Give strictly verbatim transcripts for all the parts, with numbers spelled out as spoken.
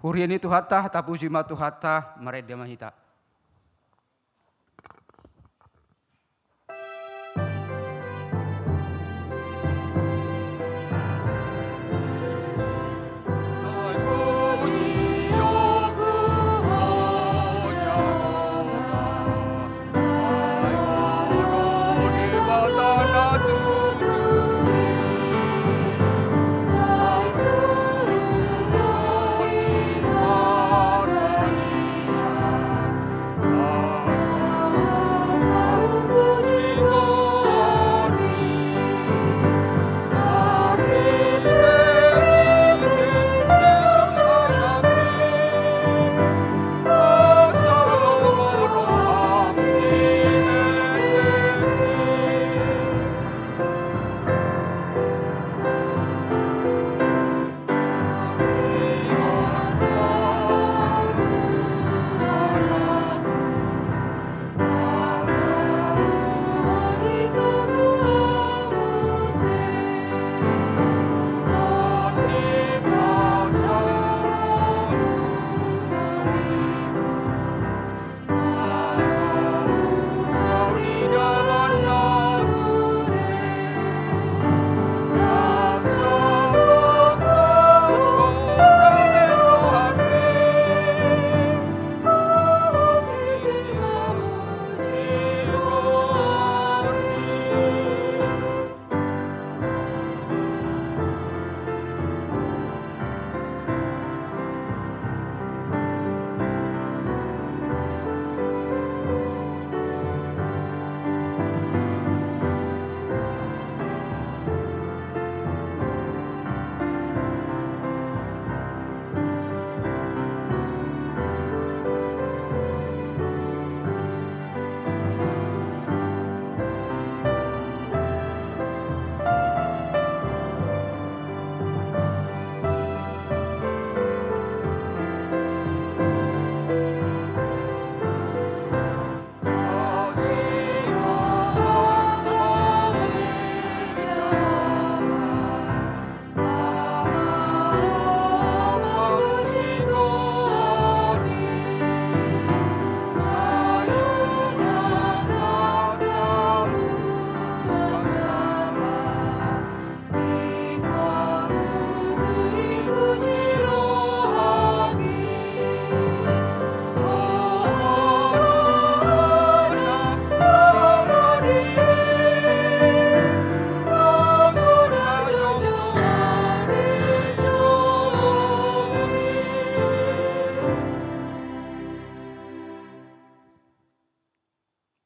Huria ni Tuhanta, tapuji ma Tuhanta, marende ma hita.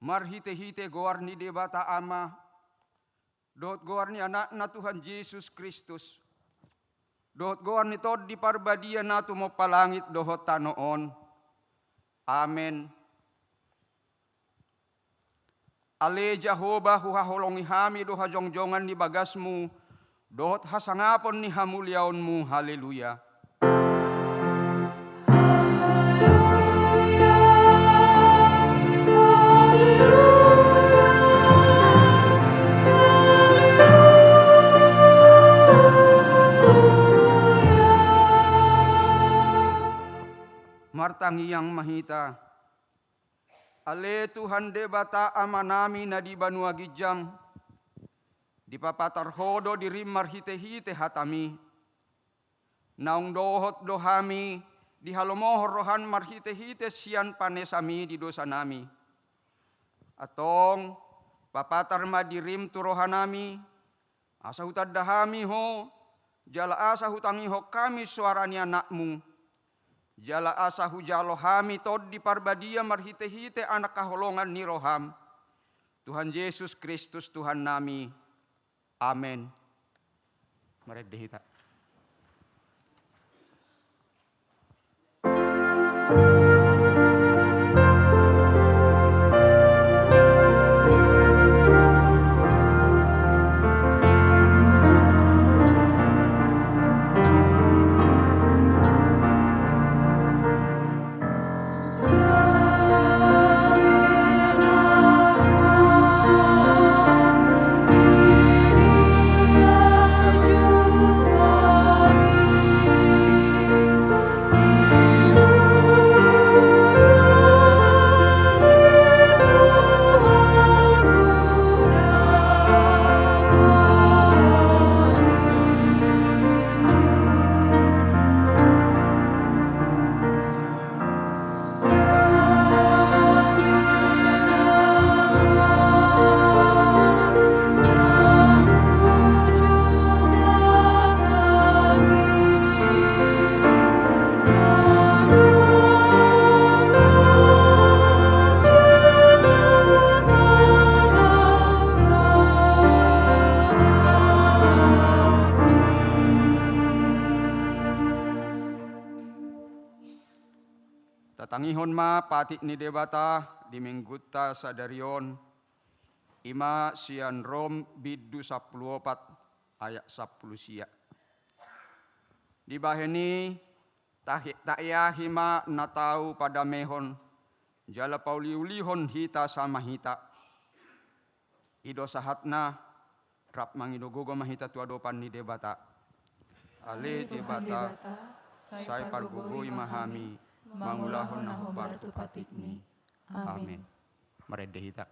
Marhitehite goar ni Debata Ama, dohot goar ni Anakna Tuhan Jesus Kristus, dohot goar ni Tondi Parbadia na tumompa langit dohot tano on. Amen. Ale Jahowa, huhaholongi hami do hajongjongan ni bagasmu, dohot hasangapon ni hamuliaonmu. Haleluya. Martangiang ma hita. Ale Tuhan Debata Amanami na di banua ginjang, dipapatar Ho do dirim marhitehite hatami. Naung dohot do hami dihalomohon roham marhitehite sian panesami di dosanami. Antong, papatar ma dirim tu rohanami, asa hutanda hami Ho, jala asa hutangihon hami soara ni Anakmu, jala asa hujalo hami Tondi Parbadia marhitehite Anak haholongan ni roham, Tuhan Jesus Kristus Tuhannami. Amen. Marende hita. Tatangihon ma patik ni Debata di Minggunta sadari on, i ma sian Rom bindu sampulu opat ayat sampulu sia. Dibahen i, tahe-, taeahi ma na tau padamehon, jala pauliulihon hita sama hita. I do sahatna, rap mangido gogo ma hita tu adopan ni Debata. Ale Tuhan Debata, sai pargogoi ma hami, mangulahon na hombar tu patikmi. Amin. Amin. Marende hita.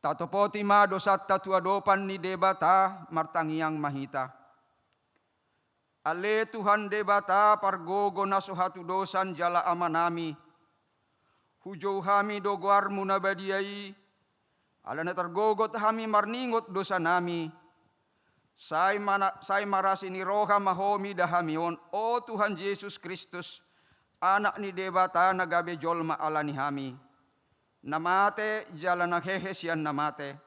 Tatopoti ma dosanta tu adopan ni Debata, martangiang ma hita. Ale Tuhan Debata, pargogo na so hatudosan jala Amanami, hujou hami do goarmu na badia i, ala na targogot hami marningot dosanami. Sai mana-, sai marasi ni roha ma Ho mida hami on, o Tuhan Jesus Kristus, Anak ni Debata na gabe jolma ala ni hami, na mate jala na hehe sian na mate,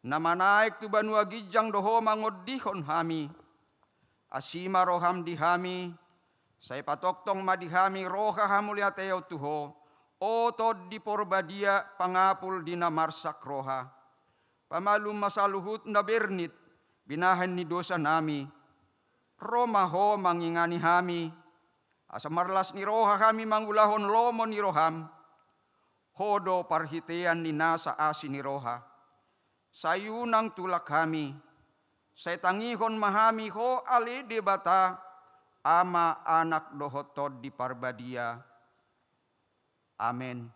na manaek tu banua ginjang do Ho mangondihon hami. Asi ma roham di hami, sai patongtong ma di hami roha hamuliateon tu Ho, o Tondi Porbadia, pangapul di na marsak roha. Pamalum ma saluhut na bernit binahen ni dosanami. Ro ma Ho mangingani hami, asa marlas ni roha hami mangulahon lomo ni roham. Ho do parhitean ni nasa asi ni roha. Sai unang tulak hami, sai tangihon ma hami Ho ale Debata, Ama, Anak dohot Tondi Parbadia. Amen.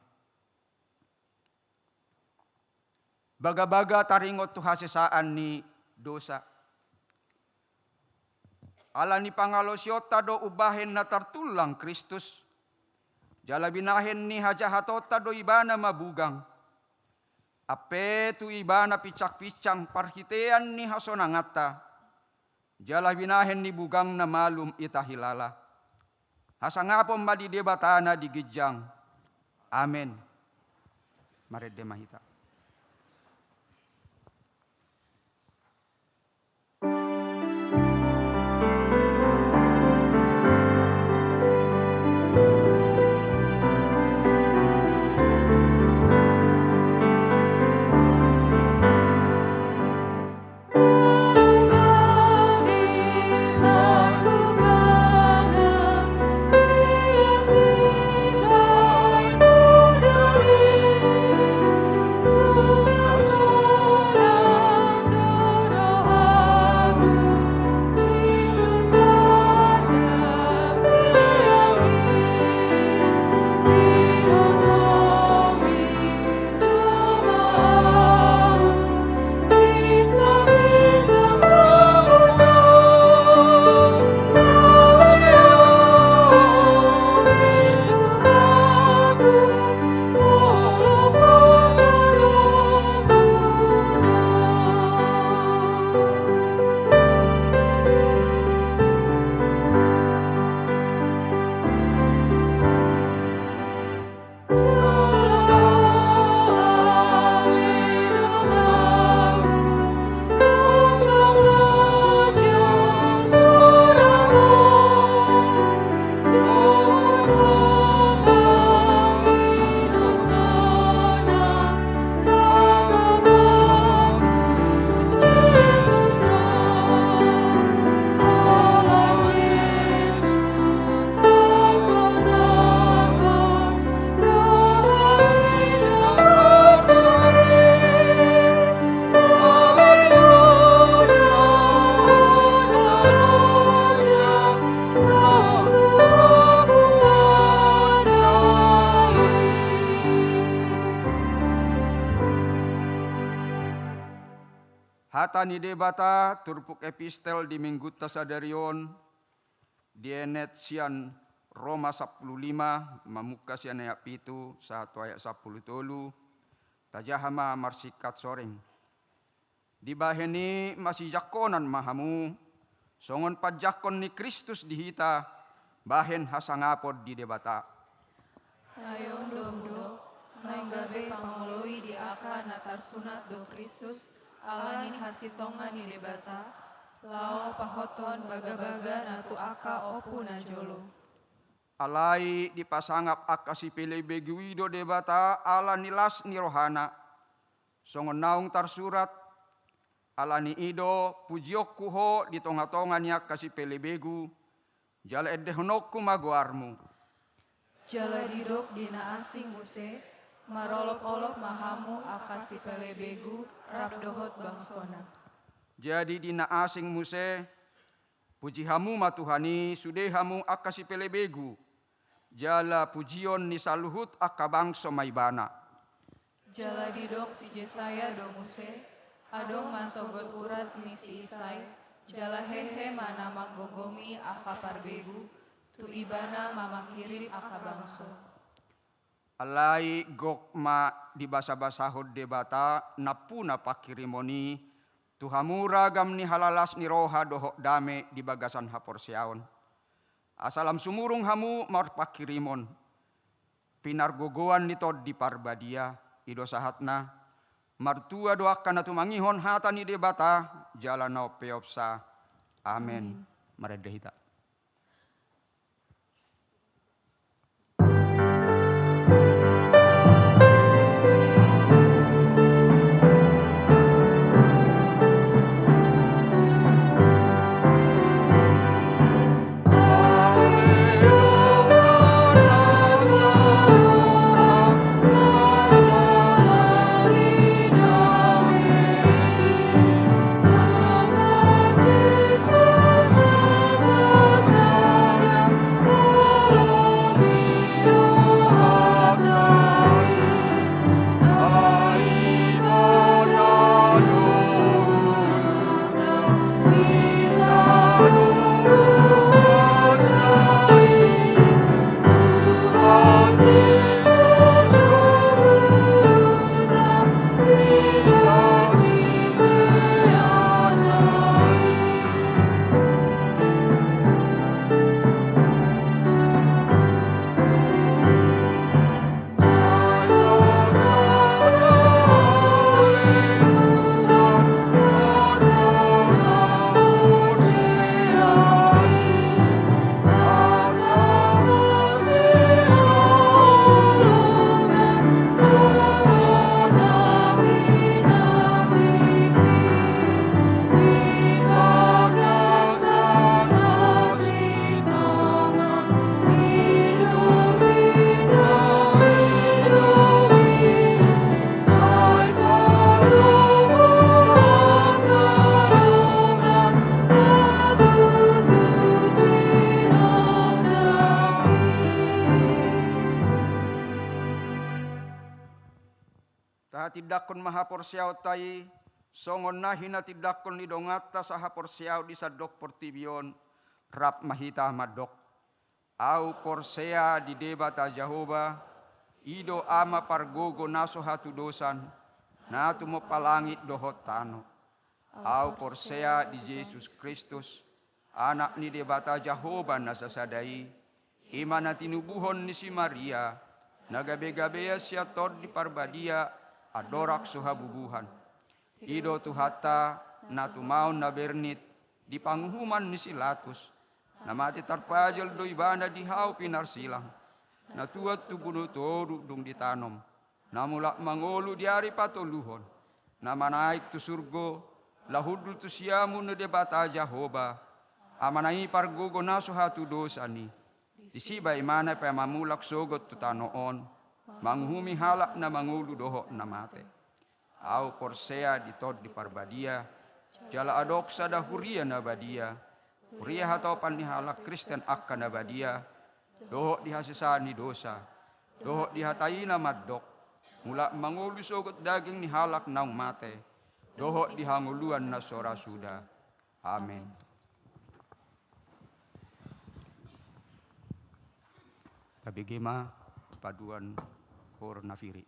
Bagabaga taringot tu hasesaan ni dosa. Ala ni pangalaosionta do umbahen na tartullang Kristus, jala binahen ni hajahatonta do Ibana mabugang. Ampe tu Ibana pinsangpinsang parhitean ni hasonanganta, jala binahen ni bugangna malum hita hilala. Hasangapon ma di Debata na di ginjang. Amen. Marende ma hita. Hata ni Debata turpuk epistel di minggunta sadari on, dienet sian Roma sampulu lima, mamungka sian ayat pitu sahat tu ayat sampulu tolu. Tajaha ma marsingkat soreng. Dibahen i masijangkonan ma hamu, songon panjangkon ni Kristus di hita, bahen hasangapon di Debata. Ai on do hudok, naung gabe pangoloi di angka na tarsunat do Kristus, ala ni hasintongan ni Debata, laho pahothon bagabaga na tu angka ompu na jolo. Alai dipasangap angka sipelebegu i do Debata ala ni las ni rohana. Songon naung tarsurat, ala ni i do pujionku ho di tongatonga ni angka sipelebegu, jala endehononku ma goarmu. Jala didok di na asing muse, marolopolop ma hamu angka sipelebegu rap dohot bangsona. Jadi di na asing muse, puji hamu ma Tuhan i, sude hamu angka sipelebegu, jala pujion ni saluhut angka bangso ma Ibana. Jala didok si Jesaya do muse, adong ma sogot urat ni si Isai, jala hehe ma na manggomgomi angka parbegu, tu Ibana ma mangkirim angka bangso. Alai gok ma dibasabasahon Debata nampuna pangkirimon i, tu hamu ragam ni halalas ni roha dohot dame di bagasan haporseaon. Asa lam sumurung hamu marpangkirimon, pinargogoan ni Tondi Parbadia, i do sahatna. Martua do angka na tumangihon hata ni Debata, jala na umpeopsa. Amen. Amen. Marende hita. Tahatindangkon ma haporseaonta i, songon na hinatindangkon ni donganta sahaporseaon di sandok portibi on, rap ma hita mandok. Ahu porsea di Debata Jahowa, i do Ama pargogo na so hatudosan, na tumompa langit dohot tano. Ahu porsea di Jesus Kristus, Anak ni Debata Jahowa na sasada i, i ma na tinubuhon ni si Maria, na gabegabean sian Tondi Parbadia, andorang so habubuhan. I do Tuhanta, na tumaon na bernit, di panguhuman ni si Latus, na mate tarpajal do Ibana di hau pinarsilang, na tuat tu boru toru dung ditanom, na mulak mangolu di ari patoluhon, na manaek tu surgo, laho hundul tu siamun ni Debata Jahowa, Amana i pargogo na so hatudosan i. Disi ma Ibana pe mamulak sogot tu tano on, manguhumi halak na mangolu dohot na mate. Ahu porsea di Tondi Parbadia, jala adong sada huria na badia, huria hatopan ni halak Kristen angka na badia, dohot di hasesaan ni dosa, dohot di hata i na mandok, mulak mangolu sogot daging ni halak naung mate, dohot di hangoluan na so ra suda. Amen. Tabege ma paduan Cor Nafiri.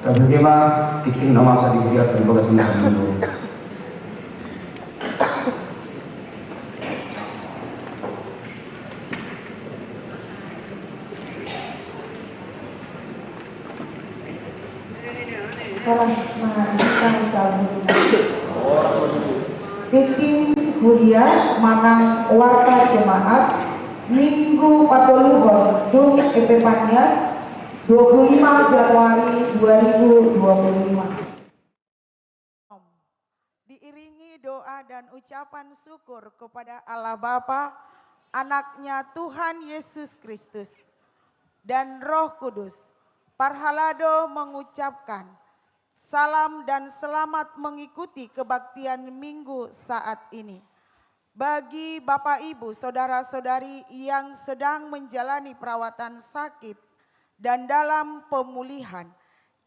Tabege ma tingting na masa di huria, terima kasih. Horas ma di hita saluhutna. Tingting huria manang warta jemaat, Minggu patoluhon dung Epipanias, dua puluh lima Januari dua ribu dua puluh lima. Diiringi doa dan ucapan syukur kepada Allah Bapa, Anaknya Tuhan Yesus Kristus, dan Roh Kudus. Parhalado mengucapkan salam dan selamat mengikuti kebaktian Minggu saat ini. Bagi Bapak, Ibu, saudara-saudari yang sedang menjalani perawatan sakit dan dalam pemulihan,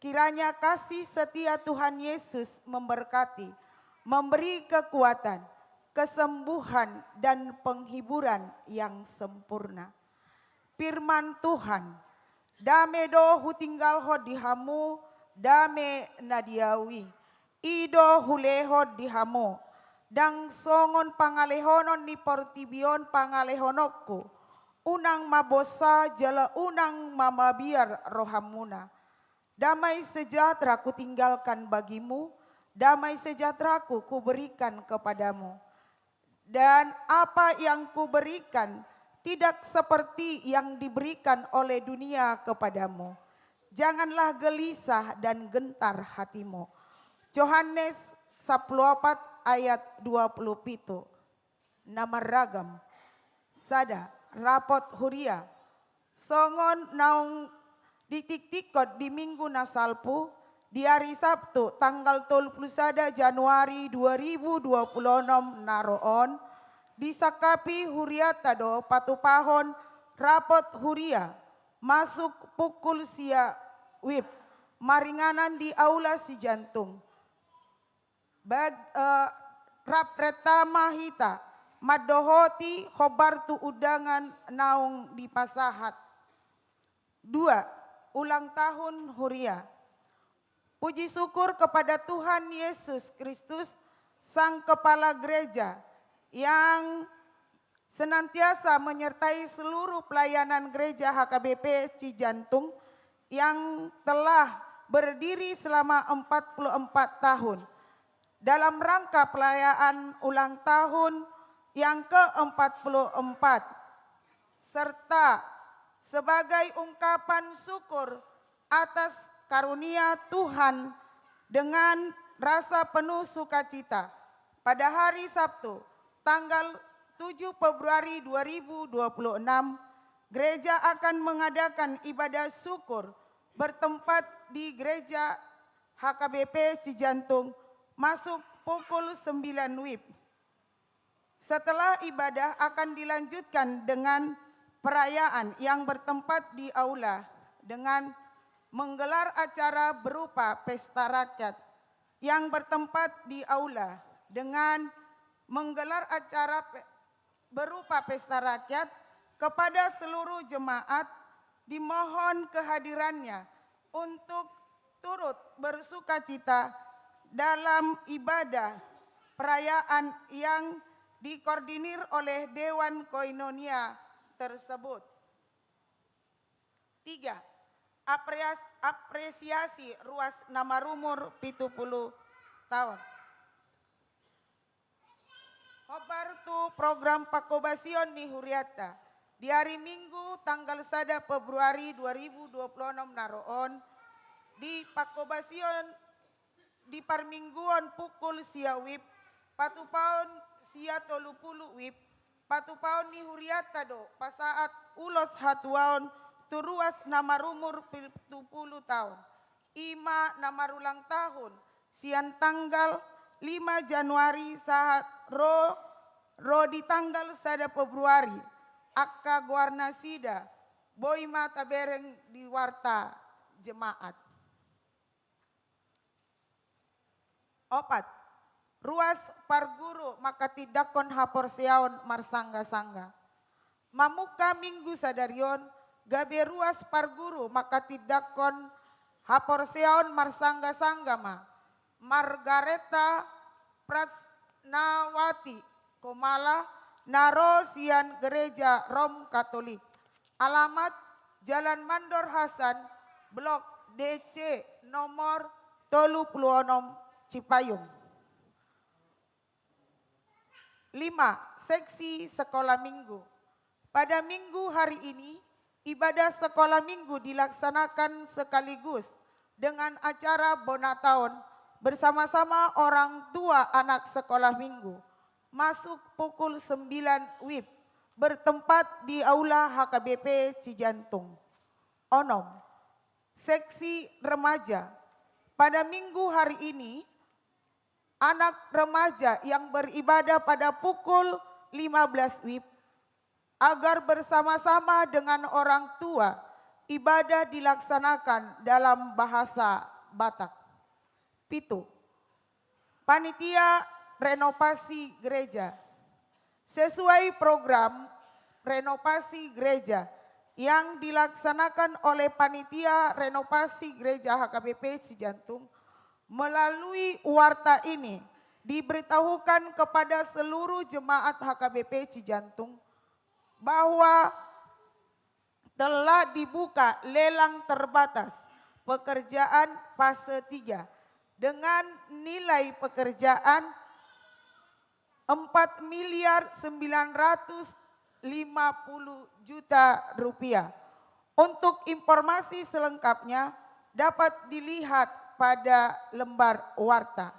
kiranya kasih setia Tuhan Yesus memberkati, memberi kekuatan, kesembuhan, dan penghiburan yang sempurna. Firman Tuhan, dame do hutinggalhon di hamu, dame na di ahu i. I do hulehon di hamu, ndang songon pangalehonon ni portibi on pangalehononku. Unang ma bosa jala unang ma mabiar rohamuna. Damai sejahtera kutinggalkan bagimu, damai sejahteraku kuberikan kepadamu. Dan apa yang kuberikan tidak seperti yang diberikan oleh dunia kepadamu. Janganlah gelisah dan gentar hatimu. Johannes sampulu opat ayat dua puluh pitu. Na marragam. Sada, rapot huria. Songon naung ditiktikkon di minggu na salpu, di ari Sabtu tanggal tolu pulu sada Januari dua ribu dua pulu onom na ro on, disangkapi huriata do patupahon rapot huria masuk pukul sia wib maringanan di aula Sijantung. Bag-, eh, rap renta ma hita mandohoti hombar tu undangan naung dipasahat. Dua, ulang tahun huria. Puji syukur kepada Tuhan Yesus Kristus, Sang Kepala Gereja, yang senantiasa menyertai seluruh pelayanan Gereja H K B P Cijantung yang telah berdiri selama empat puluh empat tahun. Dalam rangka perayaan ulang tahun yang keempat puluh empat, serta sebagai ungkapan syukur atas karunia Tuhan, dengan rasa penuh sukacita, pada hari Sabtu, tanggal tujuh Februari dua ribu dua puluh enam, gereja akan mengadakan ibadah syukur bertempat di Gereja H K B P Sijantung masuk pukul sembilan wib. Setelah ibadah akan dilanjutkan dengan perayaan yang bertempat di aula dengan menggelar acara berupa pesta rakyat yang bertempat di aula dengan menggelar acara pe-, berupa pesta rakyat kepada seluruh jemaat, dimohon kehadirannya untuk turut bersukacita dalam ibadah perayaan yang dikoordinir oleh Dewan Koinonia tersebut. Tiga, apreas-, apresiasi ruas na marumur pitu pulu taon. Hombar tu program pangkobasion ni hurianta. Di ari Minggu tanggal sada Februari dua ribu dua puluh onom na ro on, di pangkobasion di parmingguon pukul sia wib, patupaon sia tolu pulu wib, patupaon ni hurianta do pasahat ulos hatuaon tu ruas na marumur pitu pulu taon. I ma na marulang tahun sian tanggal lima Januari sahat ro, ro di tanggal sada Februari, angka goarnasida boi ma tabereng di warta jemaat. Opat, ruas parguru manghatindanghon haporseaon marsanggasangga. Mamungka Minggu sadari on, gabe ruas parguru manghatindanghon haporseaon marsanggasangga ma Margareta Prasnawati Komala, na ro sian Gereja Rom Katolik. Alamat: Jalan Mandor Hasan, Blok D C, nomor tolu pulu onom, Cipayung. Lima, seksi sekolah minggu. Pada Minggu hari ini, ibadah sekolah minggu dilaksanakan sekaligus dengan acara bona taon bersama-sama orang tua anak sekolah minggu, masuk pukul sembilan wib, bertempat di Aula H K B P Cijantung. Onom, seksi remaja. Pada Minggu hari ini, anak remaja yang beribadah pada pukul lima belas wib, agar bersama-sama dengan orang tua ibadah dilaksanakan dalam bahasa Batak. Pitu, panitia renovasi gereja. Sesuai program renovasi gereja yang dilaksanakan oleh panitia renovasi gereja H K B P Cijantung, melalui warta ini diberitahukan kepada seluruh jemaat H K B P Cijantung bahwa telah dibuka lelang terbatas pekerjaan fase tiga dengan nilai pekerjaan empat miliar sembilan ratus lima puluh juta rupiah. Untuk informasi selengkapnya dapat dilihat pada lembar warta.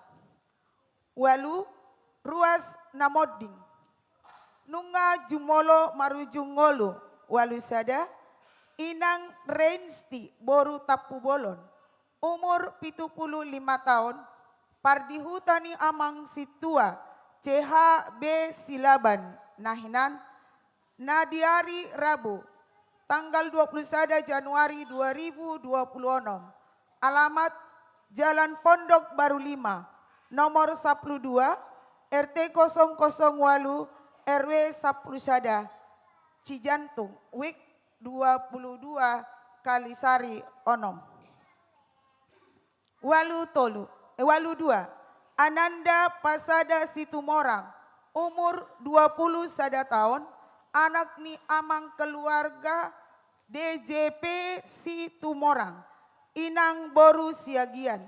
Ualu, ruas na monding. Nunga jumolo marujung ngolu, ualu sada, Inang Reinsti boru Tampubolon, umur pitu pulu lima taon, pardihuta ni amang sintua C H B Silaban, na hinan, na di ari Rabu, tanggal dua pulu sada Januari dua ribu dua pulu onom, alamat Jalan Pondok Baru lima, nomor sampulu dua, R T kosong kosong ualu, R W sampulu sada, Cijantung, WIK dua pulu dua Kalisari onom. Ualu tolu, eh, ualu dua, Ananda Pasada Situmorang, umur dua pulu sada taon, anak ni amang keluarga D J P Situmorang, inang boru Siagian,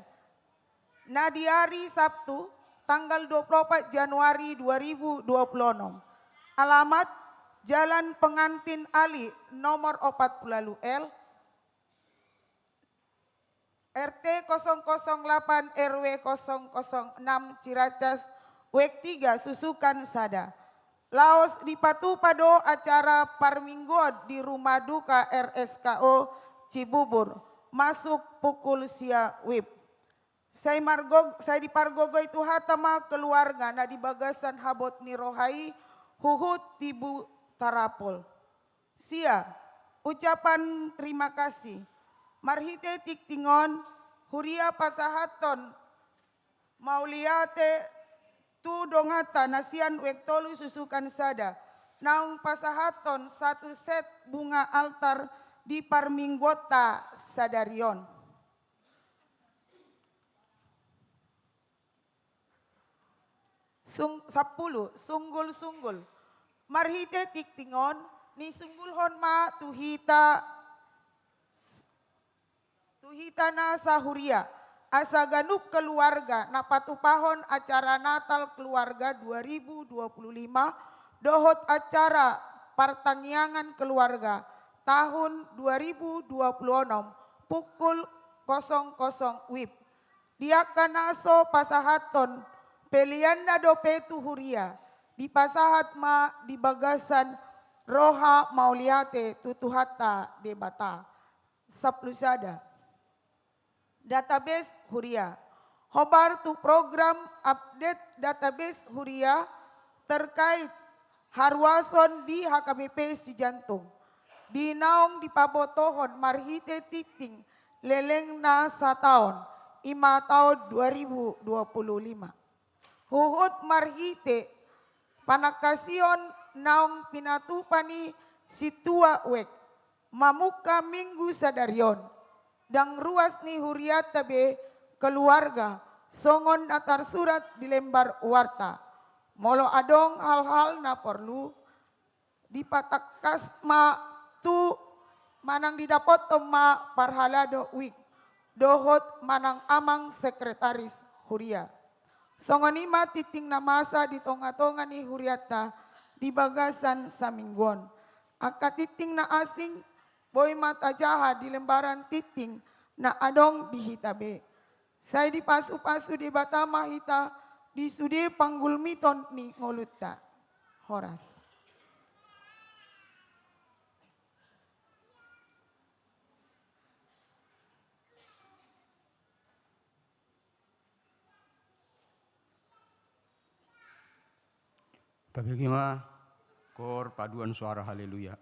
na di ari Sabtu, tanggal dua pulu opat Januari dua ribu dua pulu onom. Alamat, Jalan Pengantin Ali, nomor opat pulu ualu L, R T kosong kosong delapan R W kosong kosong enam Ciracas, WIK tiga, susukan sada. Laos dipatupa do acara parmingguon di Rumah Duka R S K O Cibubur, masuk pukul sia WIB. Sai margog-, sai dipargogoi Tuhanta ma keluarga na di bagasan habot ni roha i, huhut tibu tarapul. Sia, ucapan terima kasih. Marhite tingting on, huria pasahathon mauliate tu donganta na sian WIK tolu susukan sada, naung pasahathon satu set bunga altar di parmingguonta sadari on. Sung-, sampulu, sunggul-sunggul. Marhite tingting on, nisunggulhon ma tu hita, tu hita nasa huria, asa ganup keluarga na patupahon acara Natal Keluarga dua ribu dua pulu lima, dohot acara partangiangan keluarga tahun dua ribu dua pulu onom, pukul kosong kosong WIB. Di angka na so pasahathon, peleanna dope tu huria, dipasahat ma di bagasan roha mauliate tu Tuhanta Debata. Sampulu sada. Database huria. Hombar tu program update database huria terkait haruason di H K B P Sijantung. Di naung dipabotohon marhite tingting lelengna sataon, i ma taon dua ribu dua pulu lima. Huhut marhite panangkasion naung pinatupa ni sintua WIK, mamungka Minggu sadari on, ndang ruas ni hurianta be keluarga, songon na tarsurat di lembar warta. Molo adong hal-hal na porlu, dipatangkas ma tu manang didapothon ma parhalado WIK, dohot manang amang sekretaris huria. Songon i ma tingting na masa di tonga-tonga ni hurianta di bagasan saminggu on. Angka tingting na asing, boi ma tajaha di lembaran tingting na adong di hita be. Sai dipasu-pasu Debata ma hita di sude panggulmiton ni ngolunta. Horas. Tabege ma kor paduan suara haleluya.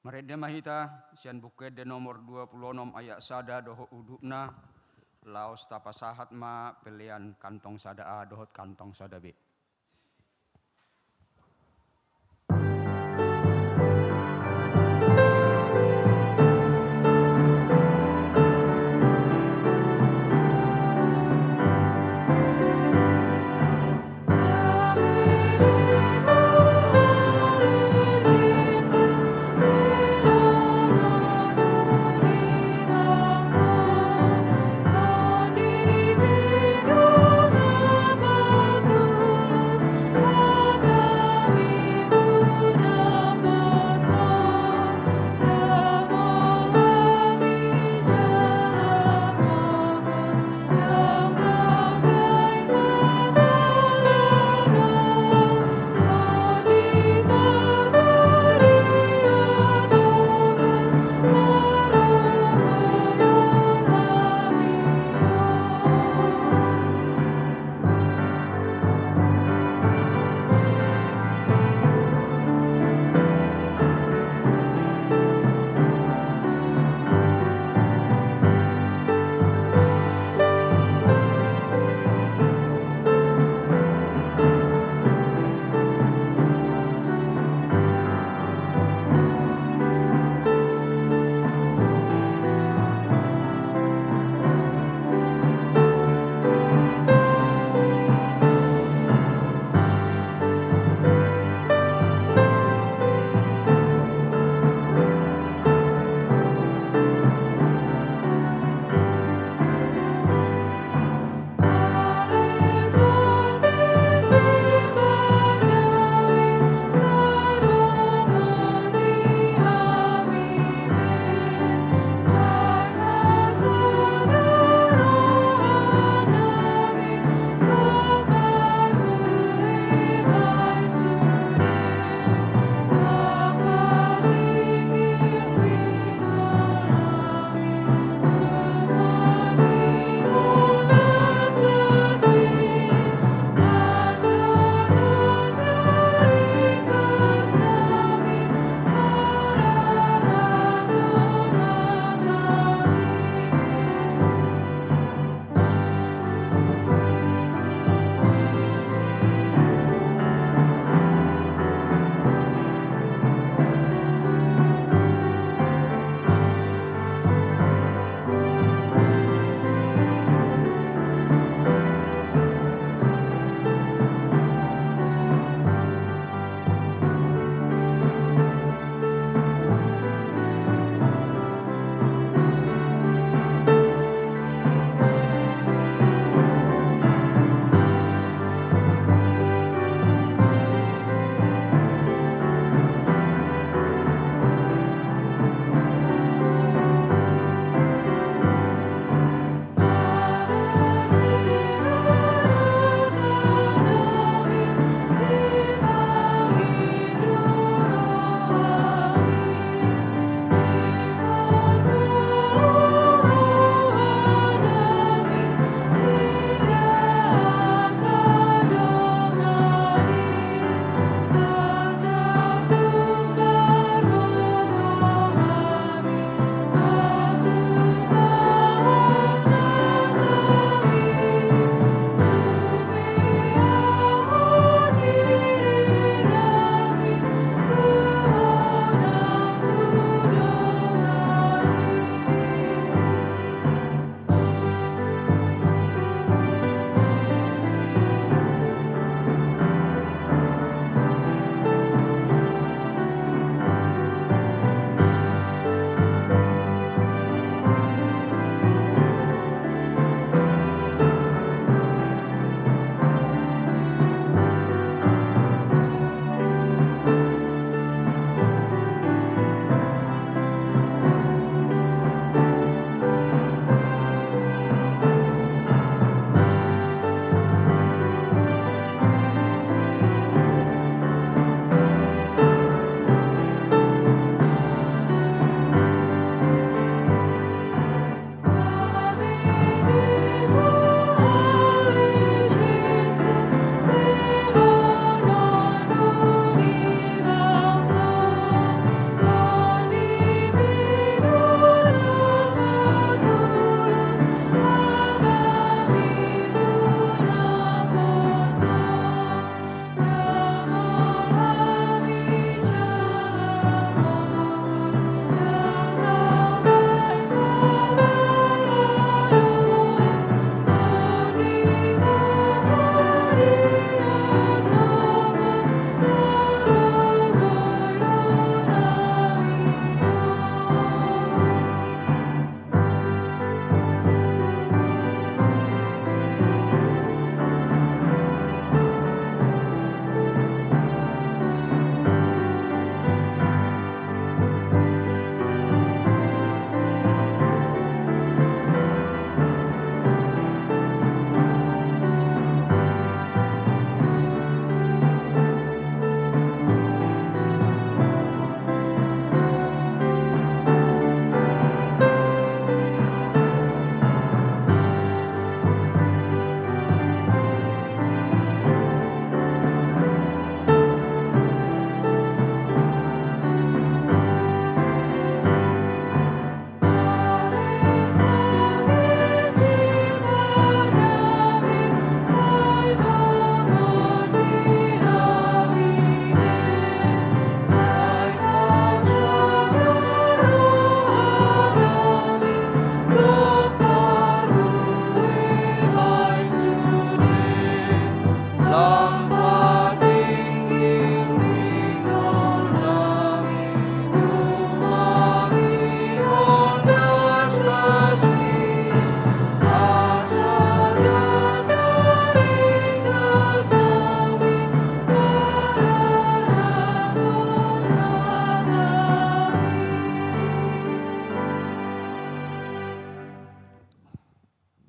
Marende ma hita sian Buku Ende nomor dua pulu onom ayat sada dohot udutna, laos tapasahat ma pelean kantong sada A dohot kantong sada B.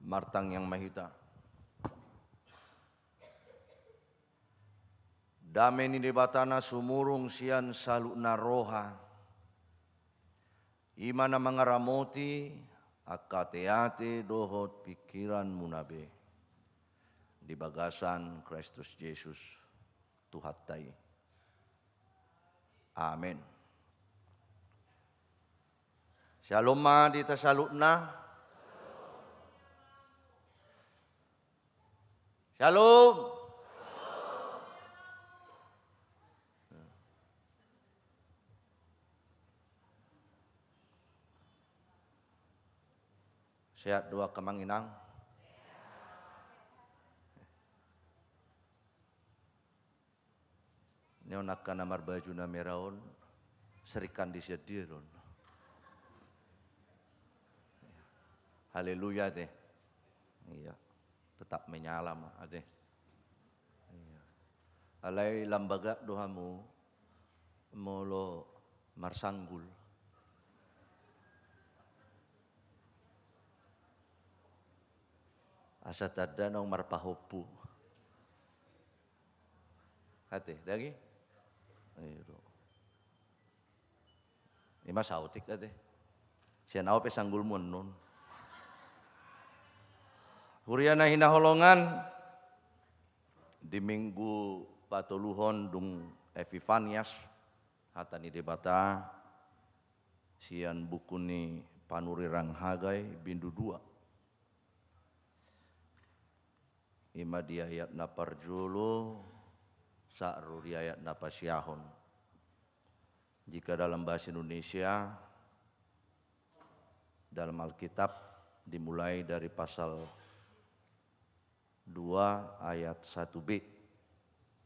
Martangiang ma hita. Dame ni Debata na sumurung sian saluhutna roha, i ma na mangaramoti angka ateate dohot pingkiranmuna be di bagasan Kristus Jesus Tuhanta i. Amen. Syalom ma di hita saluhutna. Syalom. Sehat do angka amang inang? Nion angka na marbaju na merah on, serikandi sian dia do on? Haleluya ate. Iya. Tetap menyala ma ate. Iya. Alai lam bagak do hamu molo marsanggul. Asa tanda naung marpahompu. Ate, dagi? Ayo do. Ima saotik ate. Sian au pe sanggulmu annon. Huria na hinaholongan, di minggu patoluhon dung Epifanias, hata ni Debata sian buku ni panurirang Hagai bindu dua. Ima di ayat na parjolo sahat ro di ayat na pasiahon. Jika dalam bahasa Indonesia, dalam Alkitab dimulai dari pasal dua ayat satu B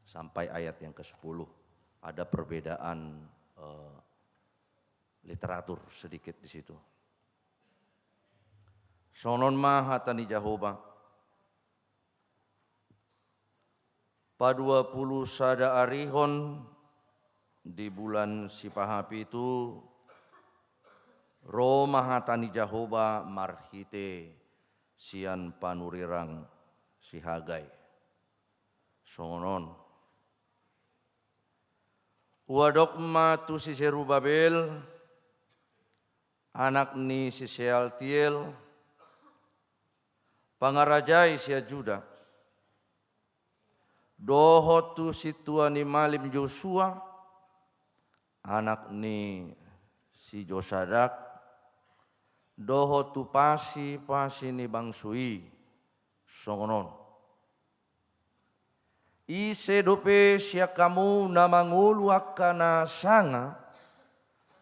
sampai ayat yang kesepuluh. Ada perbedaan, eh, literatur sedikit di situ. Songon on ma hata ni Jahowa. Padua pulu sada arihon di bulan sipahapitu, ro ma hata ni Jahowa marhite sian panurirang si Hagai. Songon on. Huadok ma tu si Serubabel, anak ni si Sealtiel, pangarajai sian Juda, dohot tu sintua ni malim Josua, anak ni si Josadak, dohot tu pasipasi ni bangso i, songon on. Ise dope sian hamu na mangolu angka na sanga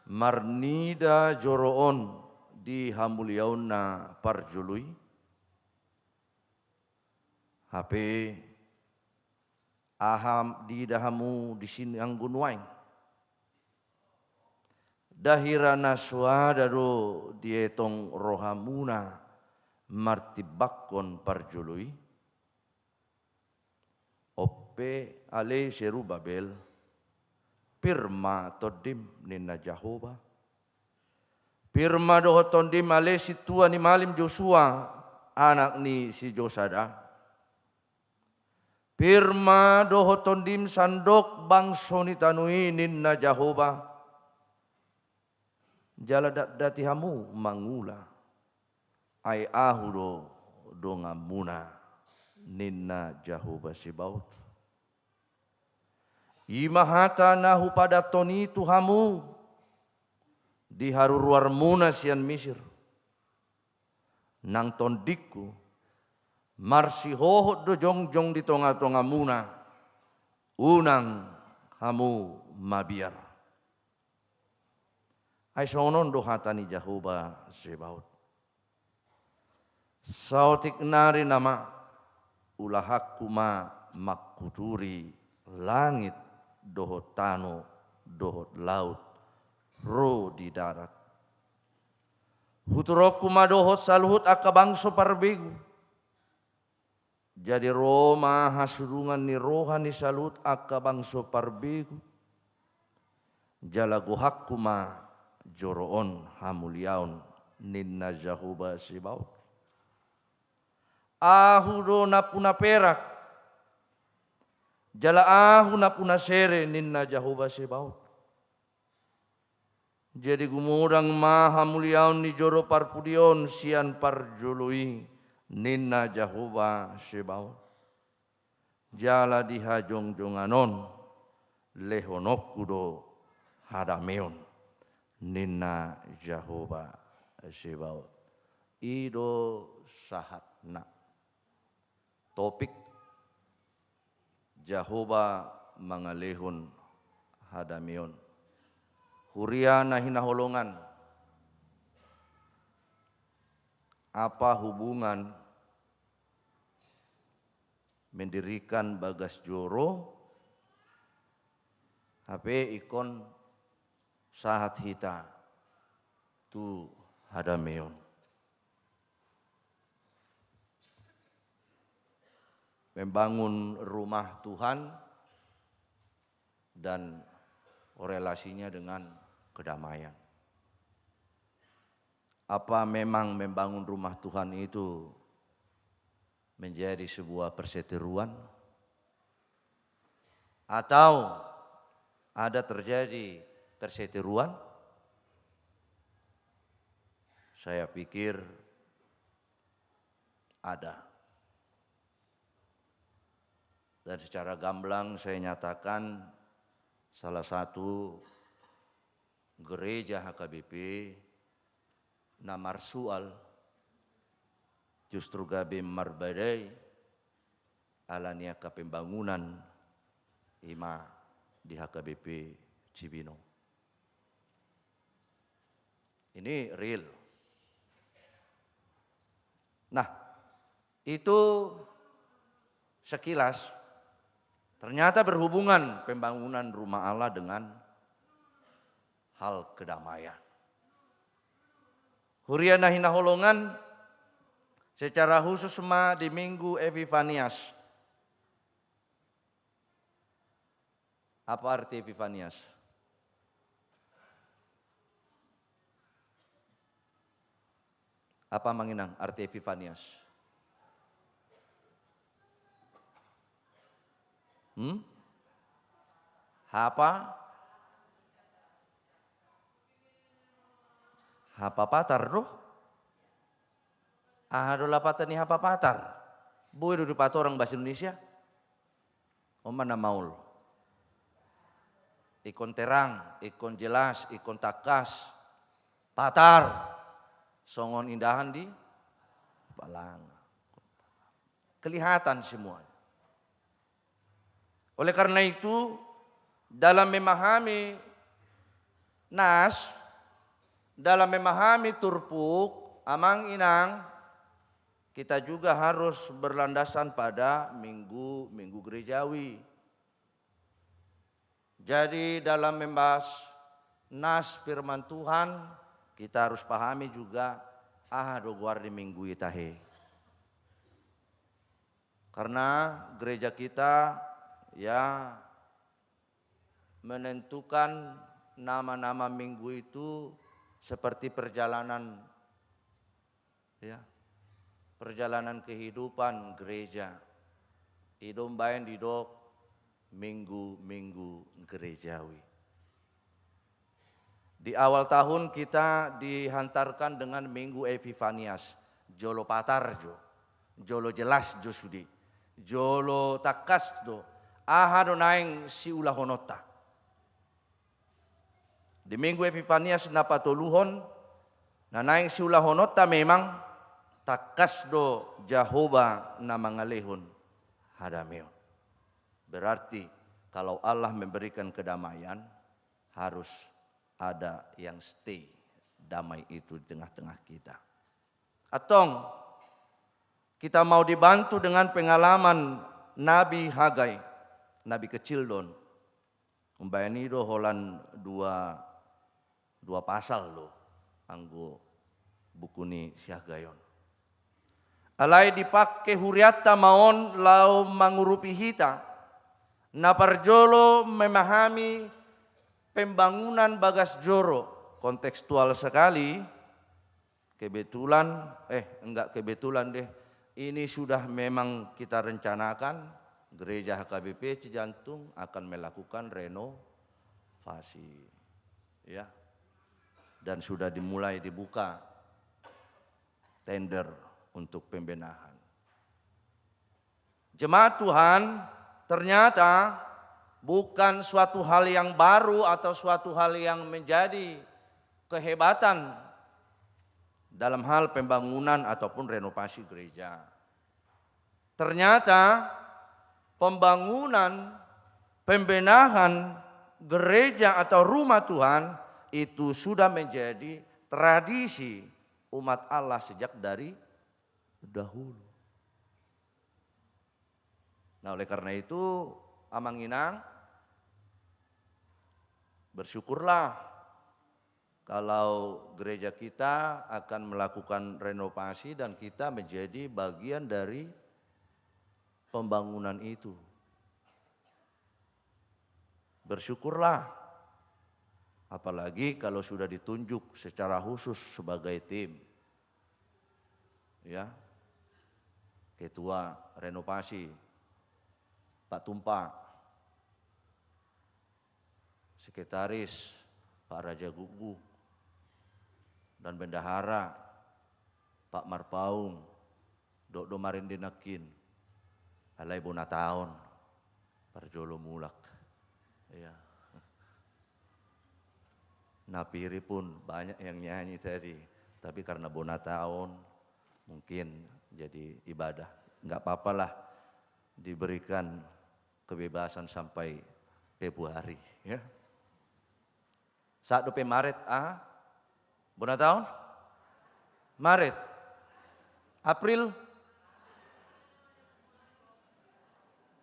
marnida joro on di hamuliaonna parjolo i? Hape aha diida hamu disi anggo nuaeng? Nda hira na soada do dietong rohamuna martimbangkon parjolo i? Onpe ale Serubabel, pir ma tondim, ninna Jahowa. Pir ma dohot tondim ale sintua ni malim Josua, anak ni si Josadak. Pir ma dohot tondim sandok bangso ni tano i, ninna Jahowa. Jala ndang dati hamu mangula, ai Ahu do donganmuna, ninna Jahowa Zebaot. I ma hata na hupadathon i tu hamu di haruruarmuna sian Misir. Nang tondingku marsihohot do jongjong di tongatongamuna, unang hamu mabiar. Ai songon on do hata ni Jahowa Zebaot. Saotik nari nama, ulahanku ma mangkuturi langit dohot tano dohot laut ro di darat. Huturonku ma dohot saluhut angka bangso parbegu. Jadi ro ma hasudungan ni roha ni saluhut angka bangso parbegu. Jala gohanku ma joro on hamuliaon, ninna Jahowa Zebaot. Ahu do nampuna perak, jala Ahu nampuna sere, ninna Jahowa Sebaot. Jadi gumodang ma hamuliaon ni joro parpudi on sian parjolo i, ninna Jahowa Sebaot. Jala di hajongjongan on lehononku do hadameon, ninna Jahowa Sebaot. I do sahatna. Topik: Jahowa mangalehon hadameon. Huria na hinaholongan, apa hubungan mendirikan bagas joro, hape ingkon sahat hita tu hadameon? Membangun rumah Tuhan dan relasinya dengan kedamaian. Apa memang membangun rumah Tuhan itu menjadi sebuah perseteruan? Atau ada terjadi perseteruan? Saya pikir ada. Dan secara gamblang saya nyatakan, salah satu gereja H K B P na marsual justru gabe marbadai ala ni angka pembangunan, i ma di H K B P Cibinong. Ini real. Nah, itu sekilas. Ternyata berhubungan pembangunan rumah Allah dengan hal kedamaian. Huria na hinaholongan, secara khusus ma di Minggu Epifanias. Apa arti Epifanias? Apa, Amang Inang, arti Epifanias? Hmm? Hapa? Hapa patar do? Aha do lapatan ni hapa patar? Boi do dipatorang bahasa Indonesia? On ma na maol. Ingkon terang, ingkon jelas, ingkon tangkas. Patar. Songon indahan di palanga. Kelihatan semuanya. Oleh karena itu, dalam memahami nas, dalam memahami turpuk, Amang Inang, kita juga harus berlandasan pada minggu-minggu gerejawi. Jadi, dalam membahas nas firman Tuhan, kita harus pahami juga aha do goar ni minggu i tahe. Karena gereja kita, ya, menentukan nama-nama minggu itu seperti perjalanan, ya, perjalanan kehidupan gereja. I do umbaen didok minggu-minggu gerejawi. Di awal tahun kita dihantarkan dengan Minggu Epifanias, jolo patar jo, jolo jelas jo sude, jolo tangkas do aha do naeng siulahononta. Di Minggu Epifanias na patoluhon, na naeng siulahononta memang tangkas do Jahowa na mangalehon hadameon. Berarti kalau Allah memberikan kedamaian, harus ada yang stay damai itu di tengah-tengah kita. Antong, kita mau dibantu dengan pengalaman Nabi Hagai, nabi kecil do on. Umbaen i do holan dua, dua pasal do anggo buku ni si Hagai on. Alai dipangke hurianta ma on laho mangurupi hita. Na parjolo memahami pembangunan bagas joro, kontekstual sekali, kebetulan, eh, enggak kebetulan deh, ini sudah memang kita rencanakan, Gereja H K B P Cijantung akan melakukan renovasi. Ya. Dan sudah dimulai dibuka tender untuk pembenahan. Jemaat Tuhan, ternyata bukan suatu hal yang baru atau suatu hal yang menjadi kehebatan dalam hal pembangunan ataupun renovasi gereja. Ternyata pembangunan, pembenahan gereja atau rumah Tuhan itu sudah menjadi tradisi umat Allah sejak dari dahulu. Nah, oleh karena itu, Amang Inang, bersyukurlah kalau gereja kita akan melakukan renovasi dan kita menjadi bagian dari pembangunan itu. Bersyukurlah, apalagi kalau sudah ditunjuk secara khusus sebagai tim. Ya, ketua renovasi, Pak Tumpak, sekretaris, Pak Raja Gugu, dan bendahara, Pak Marpaung, dohot do marende nangkin, alai bona taon, parjolo mulak. Iya. Napiri pun banyak yang nyanyi tadi, tapi karena bona taon, mungkin jadi ibadah. Nggak apa-apalah, diberikan kebebasan sampai Februari, ya. Saat dope Maret, ah? Bona taon? Maret. April?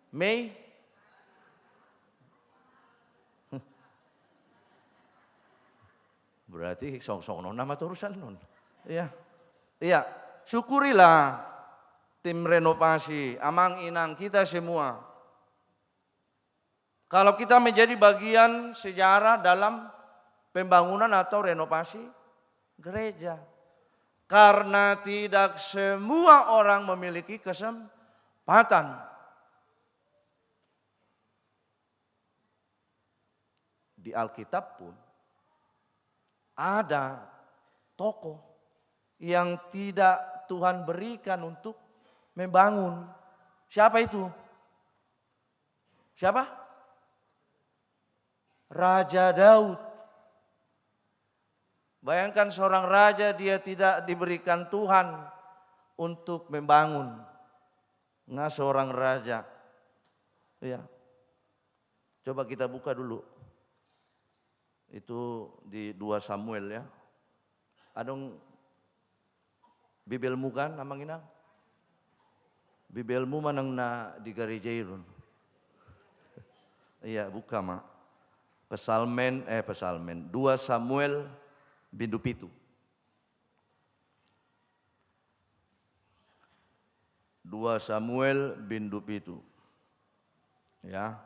Mei? Berarti songon-songon on nama terusan non. Iya. Iya, syukurilah tim renovasi, Amang Inang kita semua. Kalau kita menjadi bagian sejarah dalam pembangunan atau renovasi gereja. Karena tidak semua orang memiliki kesempatan. Di Alkitab pun ada tokoh yang tidak Tuhan berikan untuk membangun. Siapa itu? Siapa? Raja Daud. Bayangkan seorang raja, dia tidak diberikan Tuhan untuk membangun. Nggak seorang raja. Ya. Coba kita buka dulu. Itu di dua Samuel, ya. Adong Bibelmu kan, Amang Inang? Bibelmu manang na di gareja i do on. Iya, buka ma. Psalmen, eh, Psalmen. Dua Samuel bindu pitu. Dua Samuel bindu pitu. Ya.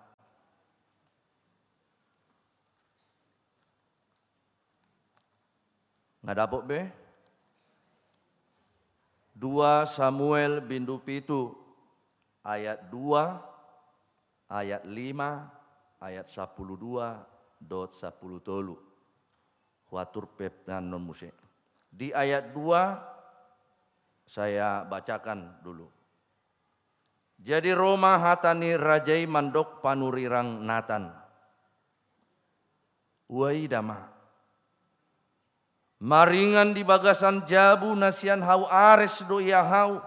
Nga dapot be? Dua Samuel bindu pitu, ayat dua, ayat lima, ayat sampulu dua, dohot sampulu tolu. Huatur pe annon muse. Di ayat dua, saya bacakan dulu. Jadi ro ma hata ni raja i mandok panurirang Natan. Huaida ma. Maringan di bagasan jabu na sian hau ares do ia hau.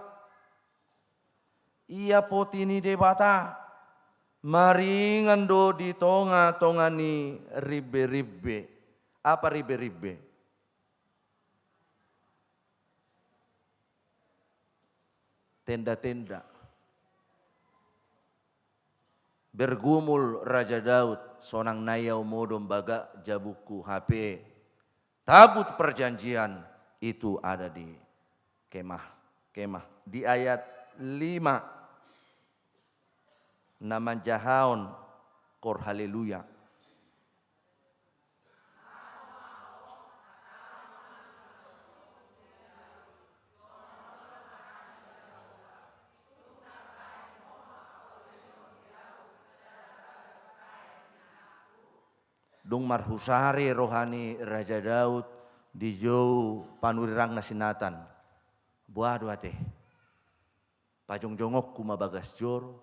Ia poti ni Debata. Maringan do di tonga-tonga ni rimbe-rimbe. Apa rimbe-rimbe? Tenda-tenda. Bergumul Raja Daud, sonang na ia modom bagak jabungku hape. Tabut perjanjian itu ada di kemah, kemah. Di ayat lima, na manjahahon kor haleluya. dung marhusari roha ni Raja Daud dijou panurirangna si Natan. Boha do ate? Pajongjongonku ma bagas joro,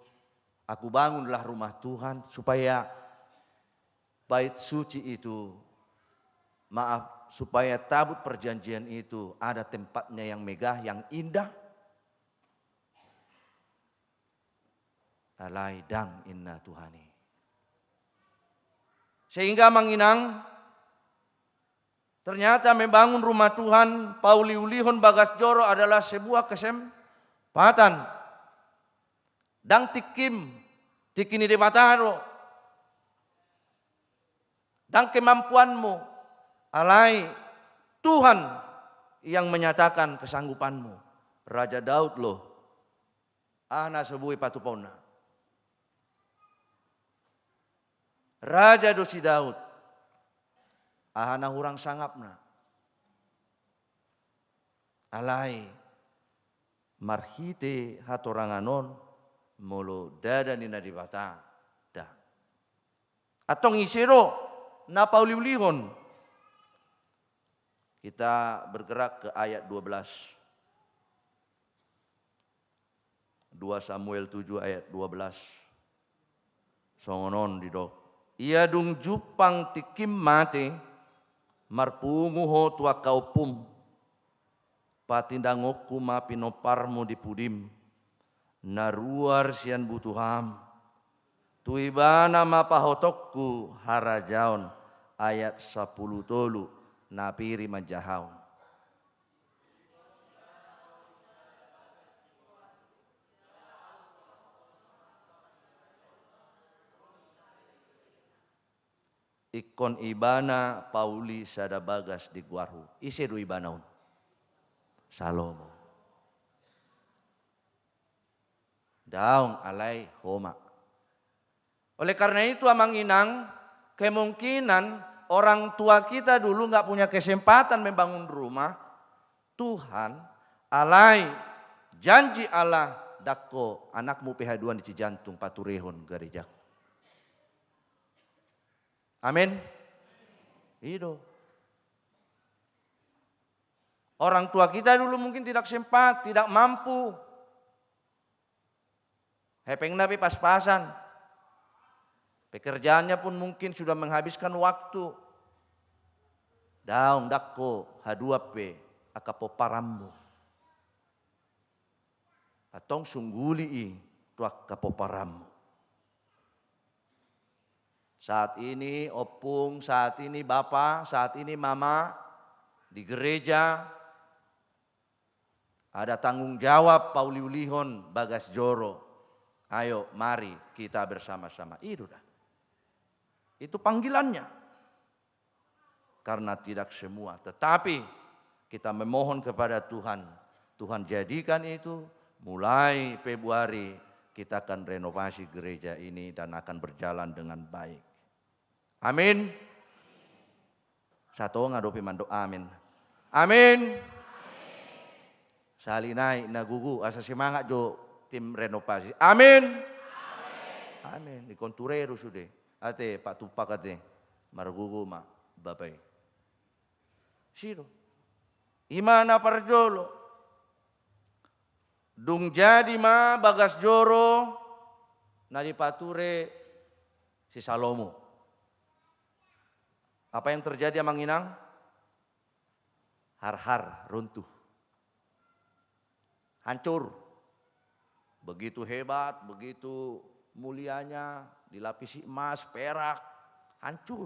aku bangunlah rumah Tuhan, supaya bait suci itu, maaf, supaya tabut perjanjian itu ada tempatnya yang megah, yang indah. Alai ndang, inna Tuhan i. Sehingga amang inang, ternyata membangun rumah Tuhan, pauliulihon bagas joro adalah sebuah kesempatan. Ndang tingkim, tingki ni Debata do. Ndang kemampuanmu, alai Tuhan yang menyatakan kesanggupanmu. Raja Daud lo, aha na so boi patupaonna? Raja do si Daud, aha na hurang sangapna? Alai marhite hatorangan on, molo ndada ni na Debata, ndang. Antong ise do na pauliulihon? Kita bergerak ke ayat dua belas. Dua Samuel tujuh ayat dua belas. Songon on didok: Ia dung jumpang tingkim mate, marpungu ho tu angka ompum. Patindangonku ma pinomparmu di pudim, na ruar sian butuham. Tu ibana ma pahotonku harajaon, ayat sampulu tolu, na pir i manjahaon. Ingkon ibana pauli sada bagas di goarhu. Ise do ibana on? Salomo. Daong, alai ho ma. Oleh karena itu, amang inang, kemungkinan orang tua kita dulu nggak punya kesempatan membangun rumah, Tuhan, alai janji Allah, ndang ho, anakmu pe haduan di Cijantung paturehon garejaku. Amin. I do. Orang tua kita dulu mungkin tidak sempat, tidak mampu. Hepengna pe pas-pasan. Pekerjaannya pun mungkin sudah menghabiskan waktu. Daong, ndang ho, haduan pe angka pomparanmu. Antong sungguli i tu angka pomparanmu. Saat ini ompung, saat ini bapa, saat ini mama di gereja ada tanggung jawab pauliulihon bagas joro. Ayo, mari kita bersama-sama. I do da. Itu panggilannya. Karena tidak semua. Tetapi kita memohon kepada Tuhan, Tuhan jadikan itu, mulai Februari kita akan renovasi gereja ini dan akan berjalan dengan baik. Amin. Satonga dope mandok amin. Amin. Sahali nai na gogo, asa semangat jo tim renovasi. Amin. Amin. Ingkon ture do sude. Ate, Pak Tumpak ate. Margogo ma, Bapak i. I do. I ma na parjolo. Dung jadi ma bagas joro na dipature si Salomo. Apa yang terjadi, amang inang? Harhar, runtuh. Hancur. Begitu hebat, begitu mulianya, dilapisi emas, perak, hancur.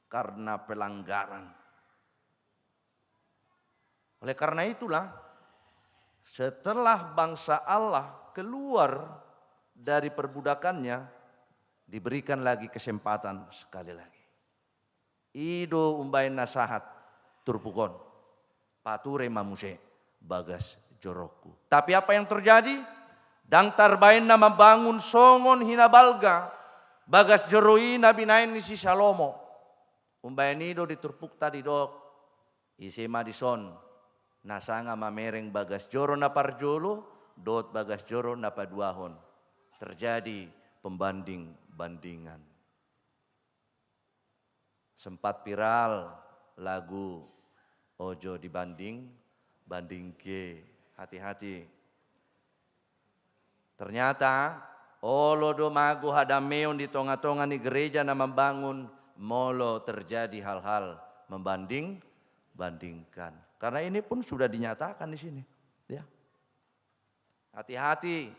Karena pelanggaran. Oleh karena itulah, setelah bangsa Allah keluar dari perbudakannya, diberikan lagi kesempatan sekali lagi. I do umbaen na sahat turpuk on. Pature ma muse bagas jorongku. Tapi apa yang terjadi? Ndang tarbaen na mambangun songon hinabalga bagas joro i na binaen ni si Salomo. Umbaen i do di turpukta didok, ise ma dison na sanga mamereng bagas joro na parjolo dohot bagas joro na paduahon. Terjadi pembanding-bandingan. Sempat viral lagu Ojo Dibanding Bandingke. Hati-hati. Ternyata olo do mago hadameon di tonga-tonga ni gereja na mambangun molo terjadi hal-hal membanding-bandingkan. Karena ini pun sudah dinyatakan di sini, ya. Hati-hati,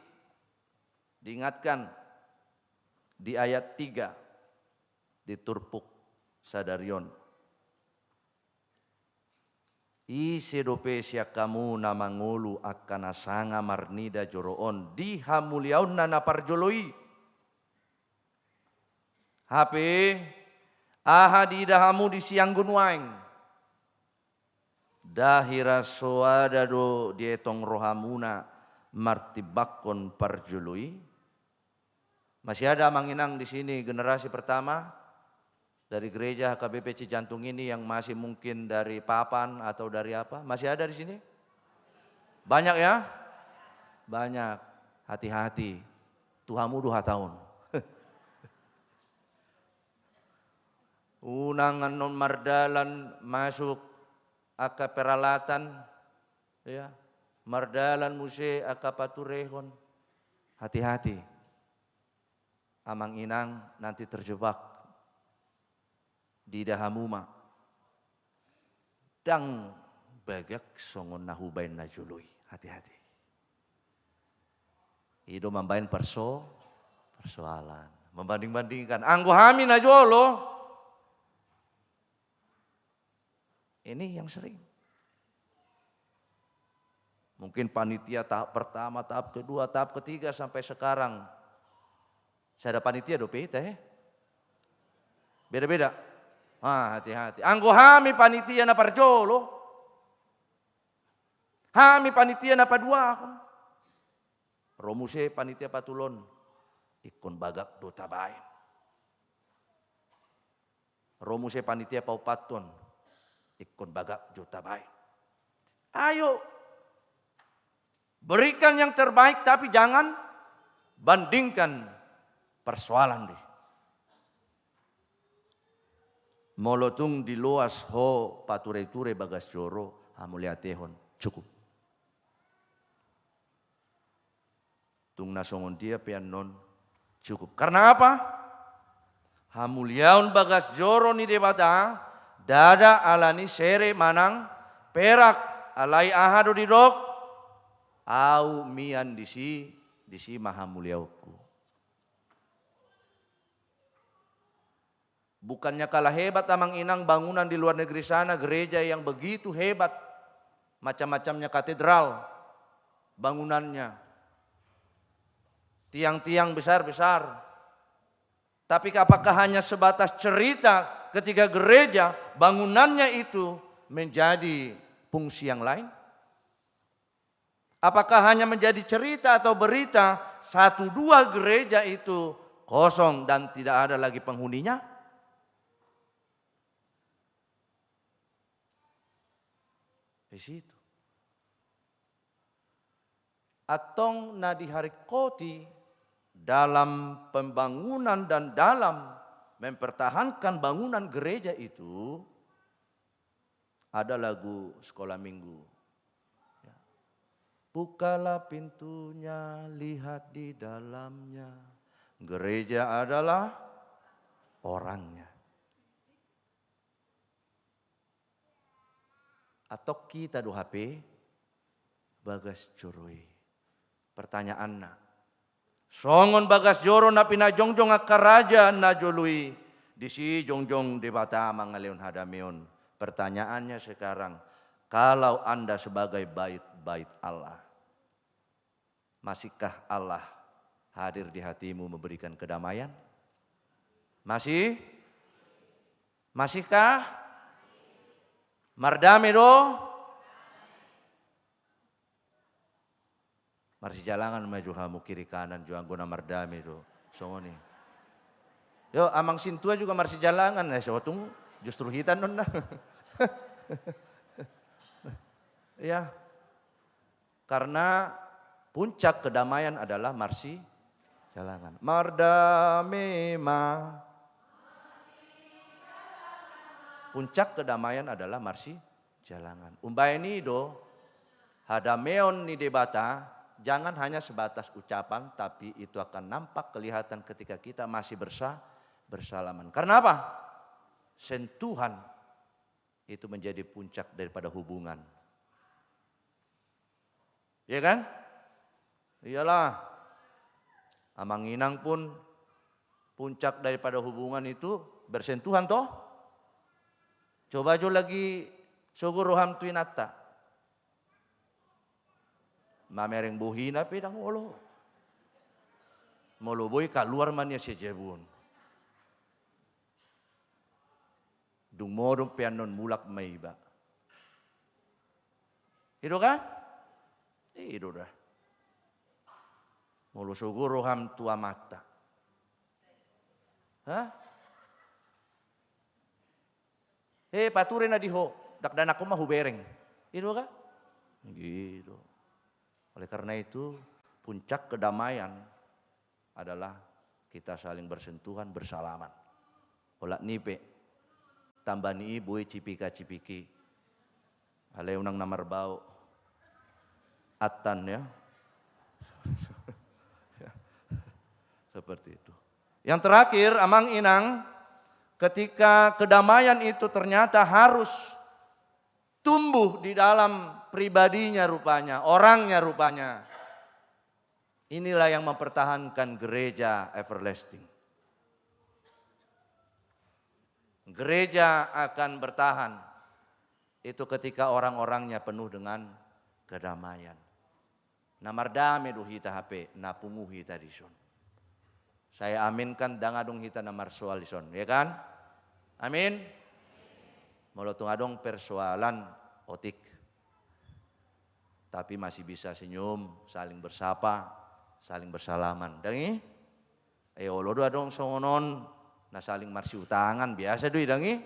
diingatkan di ayat tiga di turpuk sadarion. Ise dope sian hamu na mangolu angka na sanga marnida joro on di hamuliaonna na parjolo i? Hape, aha diida hamu disi anggo nuaeng? Nda hira soada do dietong rohamuna martimbangkon parjolo i? Masih ada amang inang di sini generasi pertama dari gereja H K B P Cijantung ini yang masih mungkin dari papan atau dari apa? Masih ada di sini? Banyak ya? Banyak. Hati-hati. Tu hamu do hata on. Unang annon mardalan masuk angka peralatan, ya, mardalan muse angka paturehon. Hati-hati. Amang inang nanti terjebak. Diida hamu ma. Ndang bagak songon na hubaen na jolo i. Hati-hati. I do mambaen perso-, persoalan. Membanding-bandingkan. Anggo hami na jolo. Ini yang sering. Mungkin panitia tahap pertama, tahap kedua, tahap ketiga sampai sekarang. Sada panitia dope hita, eh? Beda-beda. Ah, hati-hati. Anggo hami panitia na parjolo. Hami panitia na paduahon. Ro muse panitia patoluhon. Ingkon bagak do tabaen. Ro muse panitia paopathon, ingkon bagak do tabaen. Ayo, berikan yang terbaik, tapi jangan bandingkan persoalan disi. Molo tung diloas ho pature-ture bagas joro, hamu mauliatehon, cukup. Tung na songon dia pe annon cukup. Karena apa? Hamuliaon bagas joro ni Debata, ndada ala ni sere manang perak, alai aha do didok? Ahu mian disi, disi ma hamuliaonku. Bukannya kalah hebat amang inang bangunan di luar negeri sana, gereja yang begitu hebat, macam-macamnya katedral bangunannya, tiang-tiang besar-besar. Tapi apakah hanya sebatas cerita ketika gereja bangunannya itu menjadi fungsi yang lain? Apakah hanya menjadi cerita atau berita satu dua gereja itu kosong dan tidak ada lagi penghuninya? Di situ. Antong na diharingkoti dalam pembangunan dan dalam mempertahankan bangunan gereja itu, ada lagu sekolah minggu. Ya. Bukalah pintunya, lihat di dalamnya. Gereja adalah orangnya. Antong hita do hape bagas joro i. Pertanyaanna, songon bagas joro na pinajongjong angka raja na jolo i, disi jongjong Debata mangalehon hadameon. Pertanyaannya sekarang, kalau Anda sebagai bait-bait Allah, masihkah Allah hadir di hatimu memberikan kedamaian? Masih? Masihkah? Mardame do? Marsijalangan ma jo hamu kiri kanan jo anggo na mardame do. Songon i. Yo, amang sintua juga marsijalangan, eh, so tung justru hita annon na. Ya. Karena puncak kedamaian adalah marsijalangan. Mardame ma. Puncak kedamaian adalah marsijalangan. Umbahen i do, hadameon ni Debata jangan hanya sebatas ucapan, tapi itu akan nampak kelihatan ketika kita masih bersa-, bersalaman. Karena apa? Sentuhan itu menjadi puncak daripada hubungan. Iya kan? Iyalah. Amang inang pun puncak daripada hubungan itu bersentuhan toh. Coba jo lagi sogo roham tu inanta. Mamereng bohina pe ndang olo. Molo boi kaluar ma nian sian jabu on. Dung modom pe annon mulak ma iba. I do kan? I do da. Molo sogo roham tu amanta. Hah? Eh, pature na di ho, dakdanak ho ma hubereng. I do kan? Gitu. Oleh karena itu, puncak kedamaian adalah kita saling bersentuhan, bersalaman. Olat ni pe, tamba ni i boi cipika-cipiki. Alai unang na marbau. Attan ya. Seperti itu. Yang terakhir, amang inang, ketika kedamaian itu ternyata harus tumbuh di dalam pribadinya rupanya, orangnya rupanya. Inilah yang mempertahankan gereja everlasting. Gereja akan bertahan itu ketika orang-orangnya penuh dengan kedamaian. Na mardame do hita hape, na pungu hita dison. Saya aminkan, ndang adong hita na marsoal dison, ya kan? Amin. Molo tung adong persoalan, otik. Tapi masih bisa senyum, saling bersapa, saling bersalaman. Ndang i? Eh, olo do adong songon on, na saling marsiutangan, biasa do i, ndang i?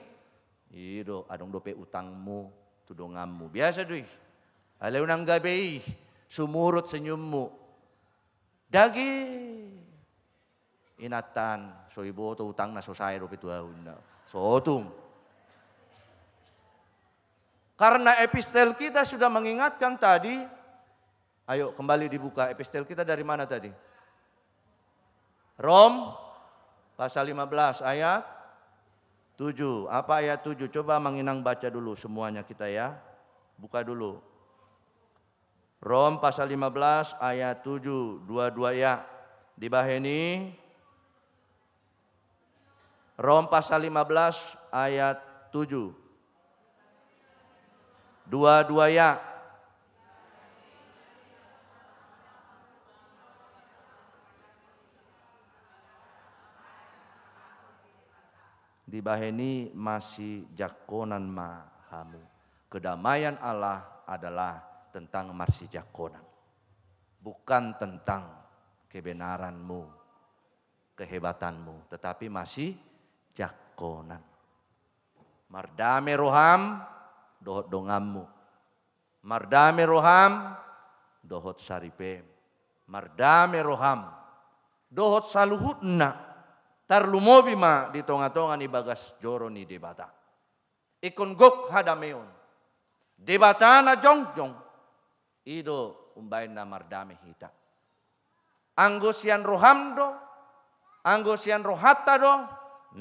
I do, adong dope utangmu tu donganmu, biasa do i. Alai unang gabe i sumurut senyummu. Dagi. Inantan, so iboto utangna, so sae dope tu ahu, inna. So tung. Karena epistel kita sudah mengingatkan tadi, ayo kembali dibuka, epistel kita dari mana tadi? Rom, pasal lima belas ayat tujuh. Apa ayat tujuh? Coba amang inang baca dulu semuanya kita ya. Buka dulu. Rom pasal lima belas ayat tujuh, dua dua ya. Dibahen i. Rom pasal lima belas ayat tujuh. Dua dua ya. Dibahen i, marsijangkonan ma hamu. Kedamaian Allah adalah tentang marsijangkonan. Bukan tentang kebenaranmu, kehebatanmu, tetapi marsijangkonan. Mardame roham dohot donganmu. Mardame roham dohot saripem. Mardame roham dohot saluhutna, tarlumobi ma di tongatonga ni bagas joro ni Debata. Ingkon gok hadameon. Debata na jongjong, i do umbahen na mardame hita. Anggo sian roham do, anggo sian rohanta do,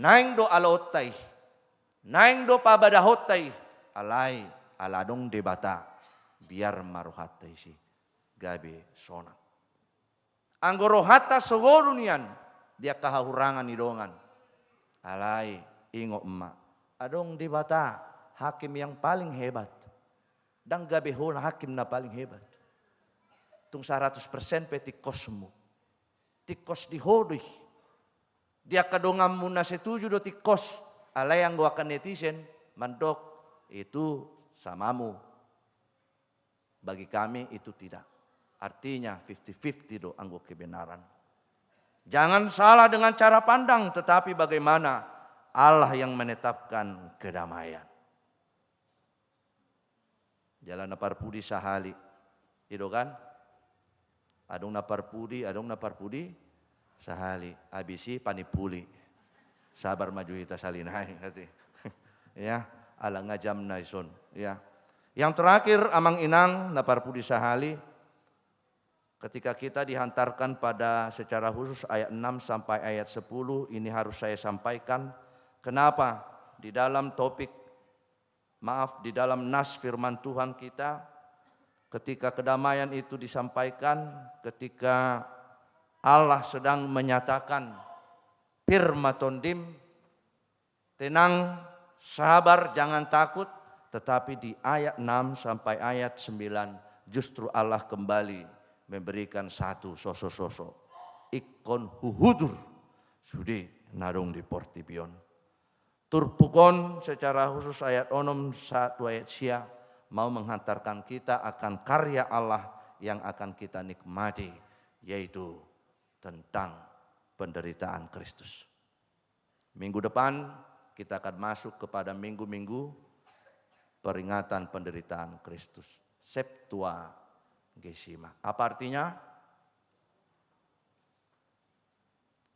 naeng do aloonta i. Naeng do pabadahonta i. Alai, ala adong Debata, biar ma rohanta isi gabe sonang. Anggo rohanta sogo do nian di angka hahurangan ni dongan, alai ingot ma, adong Debata, hakim yang paling hebat. Ndang gabe ho na hakim na paling hebat. Tung saratus persen pe tingkosmu. Tingkos di ho do i. Di angka donganmu na setuju do tingkos. Alai anggo angka netizen mandok, itu samamu. Bagi kami itu tidak. Artinya fifty fifty do anggo kebenaran. Jangan salah dengan cara pandang, tetapi bagaimana Allah yang menetapkan kedamaian. Jala na parpudi sahali. I do kan? Adong na parpudi, adong na parpudi sahali. Abis i panimpuli. Sabar ma jo hita sahali nai, ngerti? Ya. Ala nga jamna dison, ya. Yang terakhir, Amang Inang na parpudi sahali, ketika kita dihantarkan pada secara khusus ayat enam sampai ayat sepuluh, ini harus saya sampaikan. Kenapa? Di dalam topik, maaf, di dalam nas firman Tuhan kita, ketika kedamaian itu disampaikan, ketika Allah sedang menyatakan, "Pir ma tondim, tenang, sabar, jangan takut," tetapi di ayat enam sampai ayat sembilan justru Allah kembali memberikan satu soso-soso. Ingkon huhutur sude na adong di portibi on. Turpuk on secara khusus ayat onom sahat tu ayat sia mau menghantarkan kita akan karya Allah yang akan kita nikmati, yaitu tentang penderitaan Kristus. Minggu depan kita akan masuk kepada minggu-minggu peringatan penderitaan Kristus. Septuagesima. Apa artinya?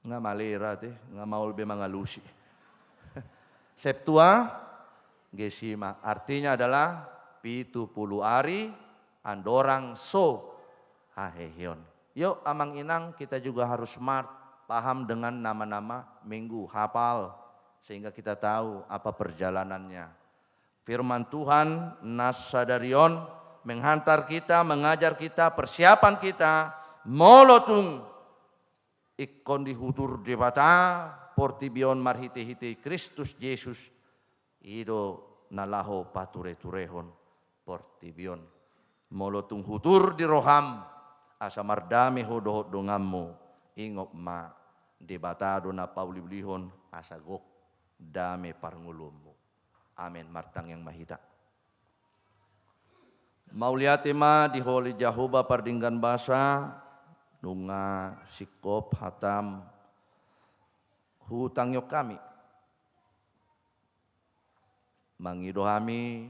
Nga malera te, nga maol be mangalusi. Septuagesima artinya adalah pitu pulu ari andorang so haheheon. Yuk, Amang Inang, kita juga harus smart, paham dengan nama-nama minggu, hafal, sehingga kita tahu apa perjalanannya. Firman Tuhan na sadari on menghantar kita, mengajar kita, persiapan kita, molo tung ingkon dihutur Debata portibi on marhite-hite Kristus Jesus, i do na laho pature-turehon portibi on. Molo tung hutur di roham, asa mardame ho dohot donganmu, ingot ma, Debata do na pauli-ulihon asa gok dame parngoluonmu. Amen. Martangiang ma hita. Mauliate ma di Ho ale Jahowa pardenggan basa, nunga singkop hatam hutangihon hami. Mangido hami,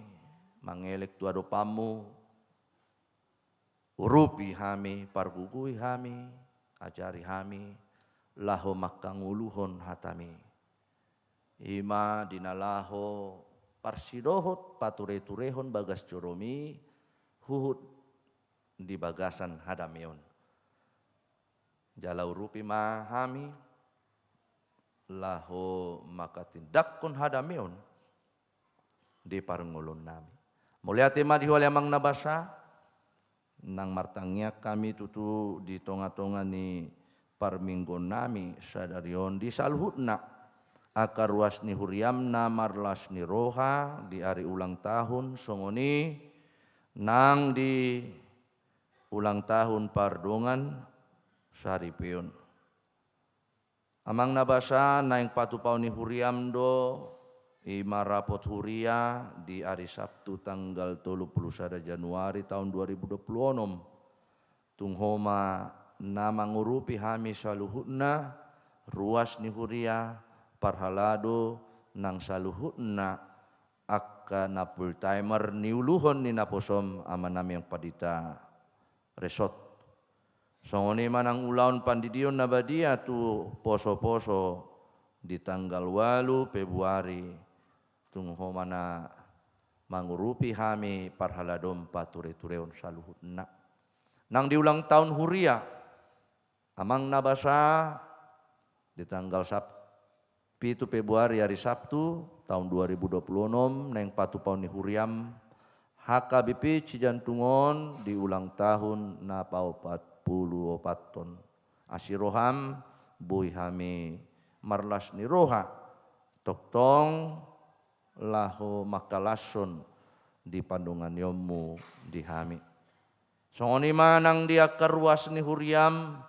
mangelek tu adopanmu, urupi hami, pargogoi hami, ajari hami, laho mangkangoluhon hatami. I ma di na laho parsidohot pature-turehon bagas joromi, huhut di bagasan hadameon. Jala urupi ma hami, laho manghatindanghon hadameon di parngoluonnami. Mauliate ma di Ho ale Amang na basa, nang martangiang hami tutu di tonga-tonga ni parmingguonnami sadari on di saluhutna angka ruas ni huriam na marlas ni roha di ari ulang tahun, songon i nang di ulang tahun pardongan saripeon. Amang na basa, naeng patupaon ni huriam do, i ma rapot huria di ari Sabtu tanggal tolu pulu sada Januari taon dua ribu dua pulu onom. Tung Ho ma na mangurupi hami saluhutna, ruas ni huria, parhalado, nang saluhutna angka na full timer niuluhon ni naposom, Amanami Amang Pandita Resort. Songon i ma nang ulaon pandidion na badia tu poso-poso di tanggal ualu Februari, tung Ho ma na mangurupi hami parhaladon pature-tureon saluhutna. Nang di ulang tahun huria, Amang na basa, di tanggal Sab-, pitu Februari, ari Sabtu, taon dua ribu dua pulu onom, naeng patupaon ni huriam, H K B P Cijantung on di ulang tahun na paopat pulu opathon. Asi roham, boi hami marlas ni roha, tongtong laho mangkalashon di pandonganionmu di hami. Songon i ma nang di angka ruas ni huriam,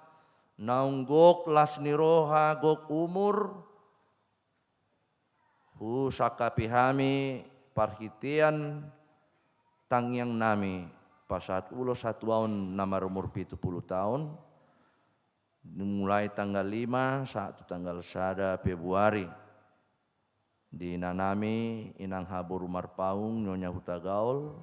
naung gok las ni roha, gok umur, husangkapi hami parhitean tangiangnami pasahat ulos hatuaon na marumur pitu pulu taon, mulai tanggal lima sahat tu tanggal sada Februari. Di inanami, Inang Haboru Marpaung, Nyonya Hutagaol,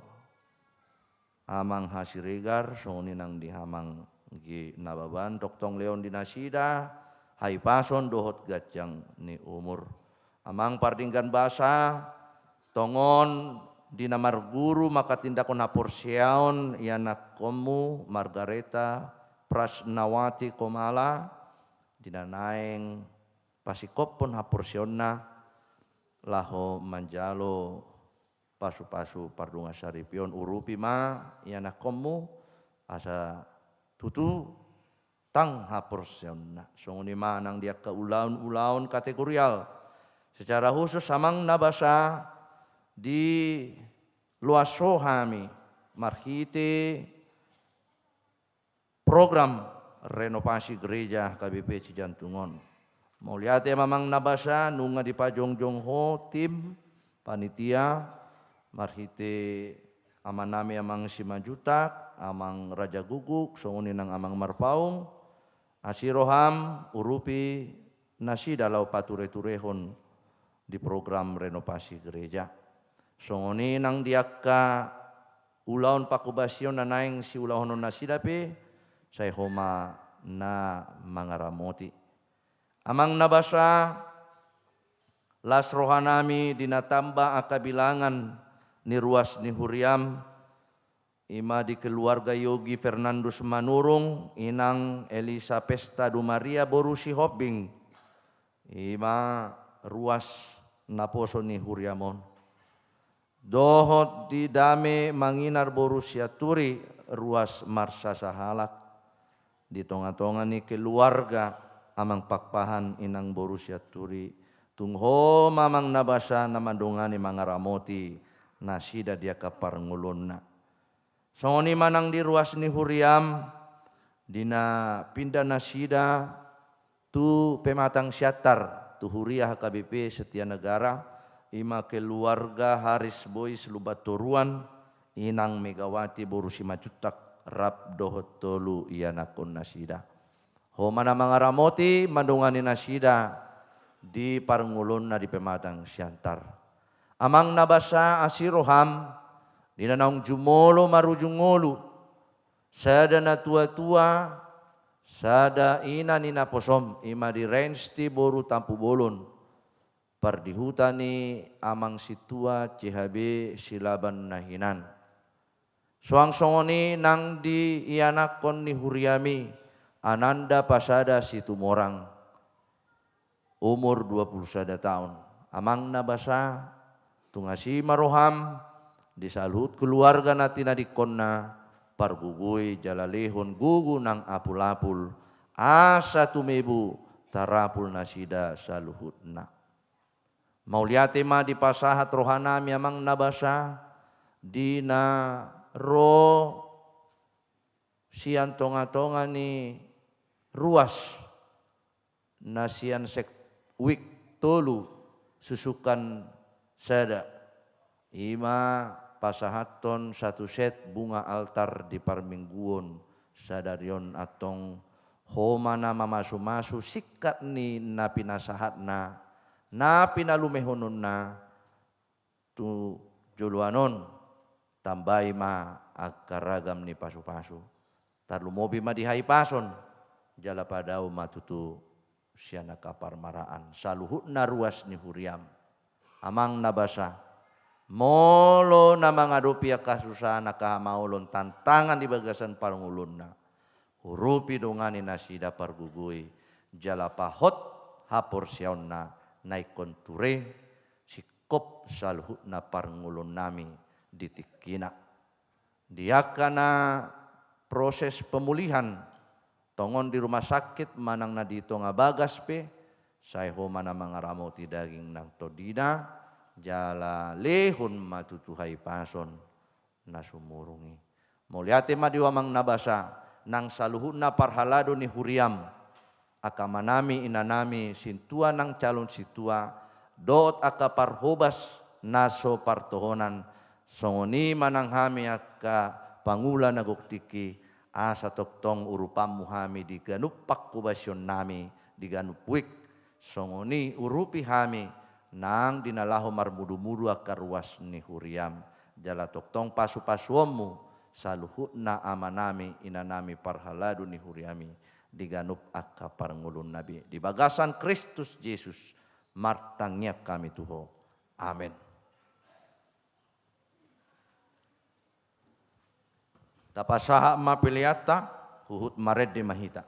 Amang Hasiregar, songon i nang di Amang G Nababan, tongtong lehon di nasida hahipason dohot ganjang ni umur. Amang pardenggan basa, Tongon di na marguru manghatindanghon haporseaon ianakkonmu Margareta Prasnawati Komala, di na naeng pasingkophon haporseaonna laho manjalo pasupasu pardongansaripeon, urupi ma ianakkonmu asa tutu tang haporseaonna. Songon i ma nang di angka ulaon-ulaon kategorial. Secara khusus amang na basa diloas ho hami marhite program renovasi gereja H K B P Cijantung on. Mauliate ma amang na basa nunga dipajongjong ho tim panitia marhite amanami amang Simanjuntak, amang Rajagukguk, songon i nang amang Marpaung. Asi roham urupi nasida laho patureturehon di program renovasi gereja. Songon i nang di angka ulaon pangkobasion na naeng siulahonon nasida pe, sai ho ma na mangaramoti. Amang na basa, las rohanami di na tamba angka bilangan ni ruas ni huriam, i ma di keluarga Yogi Fernandus Manurung, inang Elisa Pesta Dumaria boru Sihombing, i ma ruas naposo ni huriam on. Dohot di Dame Manginar boru Sianturi ruas marsasahalak. Di tongatonga ni keluarga amang Pakpahan inang boru Sianturi, tung ho ma amang na basa na mandongani mangaramoti nasida di angka parngoluonna. Songon i ma nang di ruas ni huriam, di na pinda nasida tu Pematang Siantar, tu huria H K B P Setia Negara, i ma keluarga Haris Bois Lumbantoruan, inang Megawati boru Simanjuntak, rap dohot tolu ianakkon nasida. Ho ma na mangaramoti mandongani nasida di parngoluonna di Pematang Siantar. Amang na basa, asi roham, di na naung jumolo marujung ngolu, sada natuatua, sada ina ni naposom, i ma di Rensti boru Tampubolon, pardihuta ni amang sintua C H B Silaban na hinan. Suang songon i nang di ianakkon ni huriami, Ananda Pasada Situmorang, umur dua puluh sada taon. Amang na basa, tung asi ma roham di saluhut keluarga na tinadingkonna, pargogoi jala lehon gogo nang apulapul, asa tumebo tarapul nasida saluhutna. Mauliate ma dipasahat rohanami amang na basa, di na ro sian tongatonga ni ruas na sian sek wik tolu susungkan sada, i ma pasahathon satu set bunga altar di parmingguon sadari on. Antong ho ma na mamasumasu singkat ni na pinasahatna, na pinalumehononna, tu joloan on, tambai ma angka ragam ni pasupasu. Tarlumobi ma di hahipason, jala padao ma tutu sian angka parmaraan saluhutna ruas ni huriam. Amang na basa, molo na mangadopi angka hasusahan, angka hamaolon, tantangan di bagasan parngoluonna, urupi, dongani nasida, pargogoi, jala pahot haporseaonna na ingkon ture, singkop saluhutna parngoluonnami di tingkina. Di angka na proses pemulihan, tongon di rumah sakit manang na di tonga bagas pe, sai ho ma na mangaramoti daging nang tondina, jala lehon ma tutu hahipason na sumurung i. Mauliate ma di ho amang na basa, nang saluhutna parhalado ni huriam, angka amanami, inanami, sintua nang calon sintua, dohot angka parhobas na so partohonan, songon i ma nang hami angka pangula na gok tingki, asa tongtong urupanmu hami di ganup pangkobasionnami, di ganup wik, songon i urupi hami nang di na laho marmudumudu angka ruas ni huriam, jala tongtong pasupasuonmu saluhutna amanami, inanami, parhalado ni huriami, di ganup angka parngoluonna be. Di bagasan Kristus Jesus martangiang hami tu ho. Amen. Tapasahat ma peleanta, huhut marende ma hita.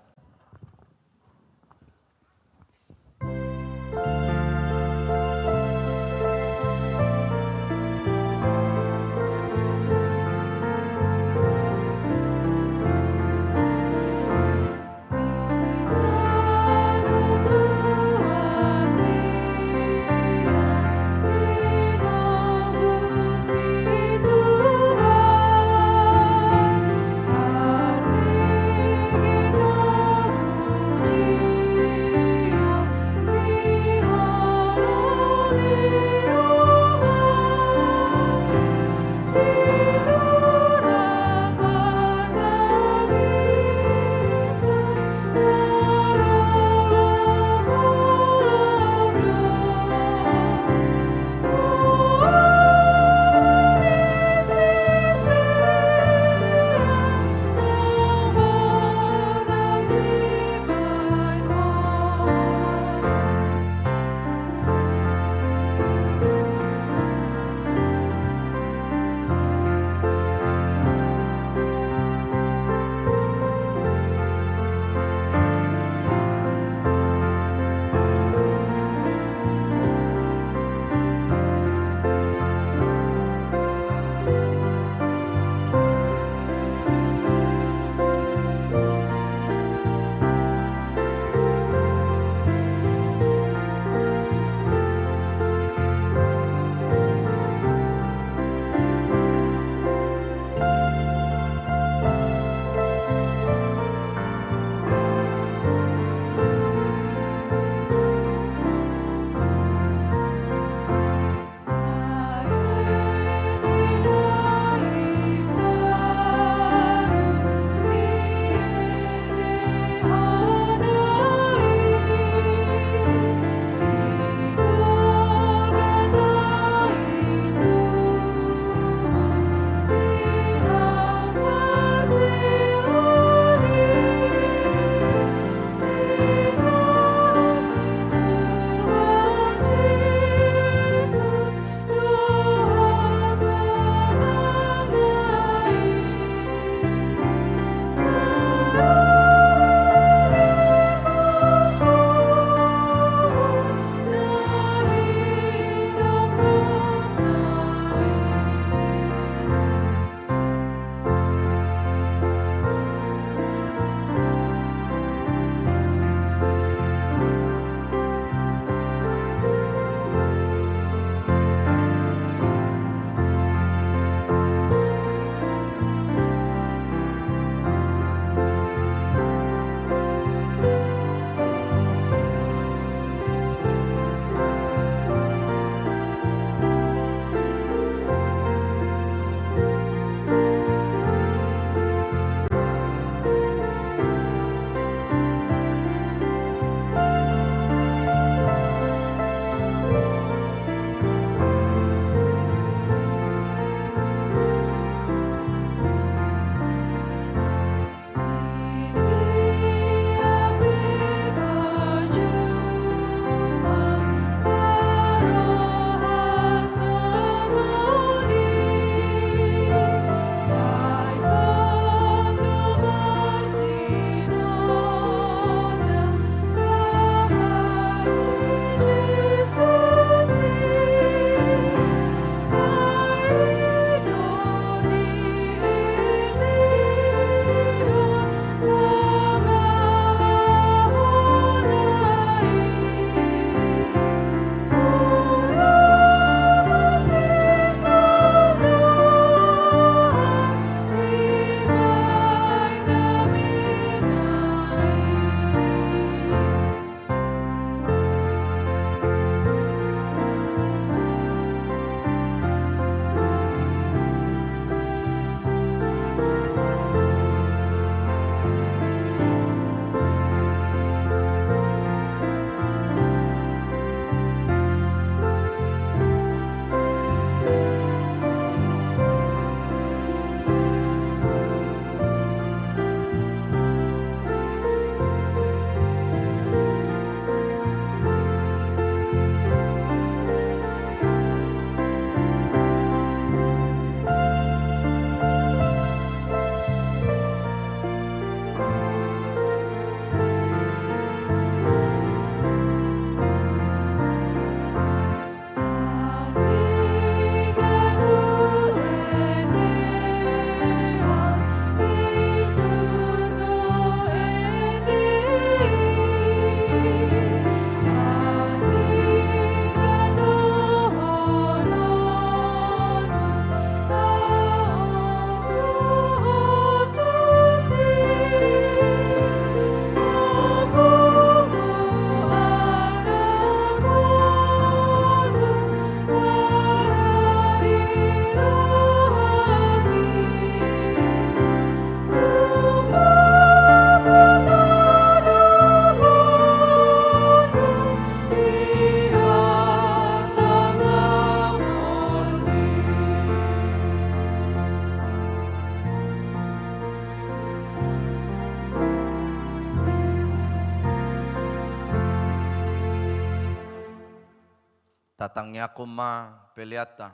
Tatangiangkon ma peleanta.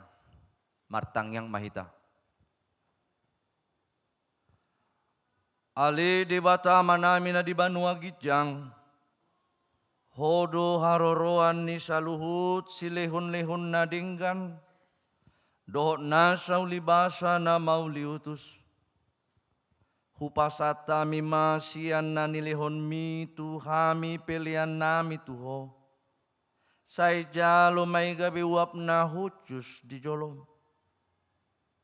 Martangiang ma hita. Ale Debata Amanami na di banua ginjang, Ho do haroroan ni saluhut silehonlehon na denggan dohot nasa ulibasa na mauliutus. Hupasahat hami ma sian na nilehonMi tu hami peleannami tu Ho. Sai jalo ma i gabe uap na hushus di jolom.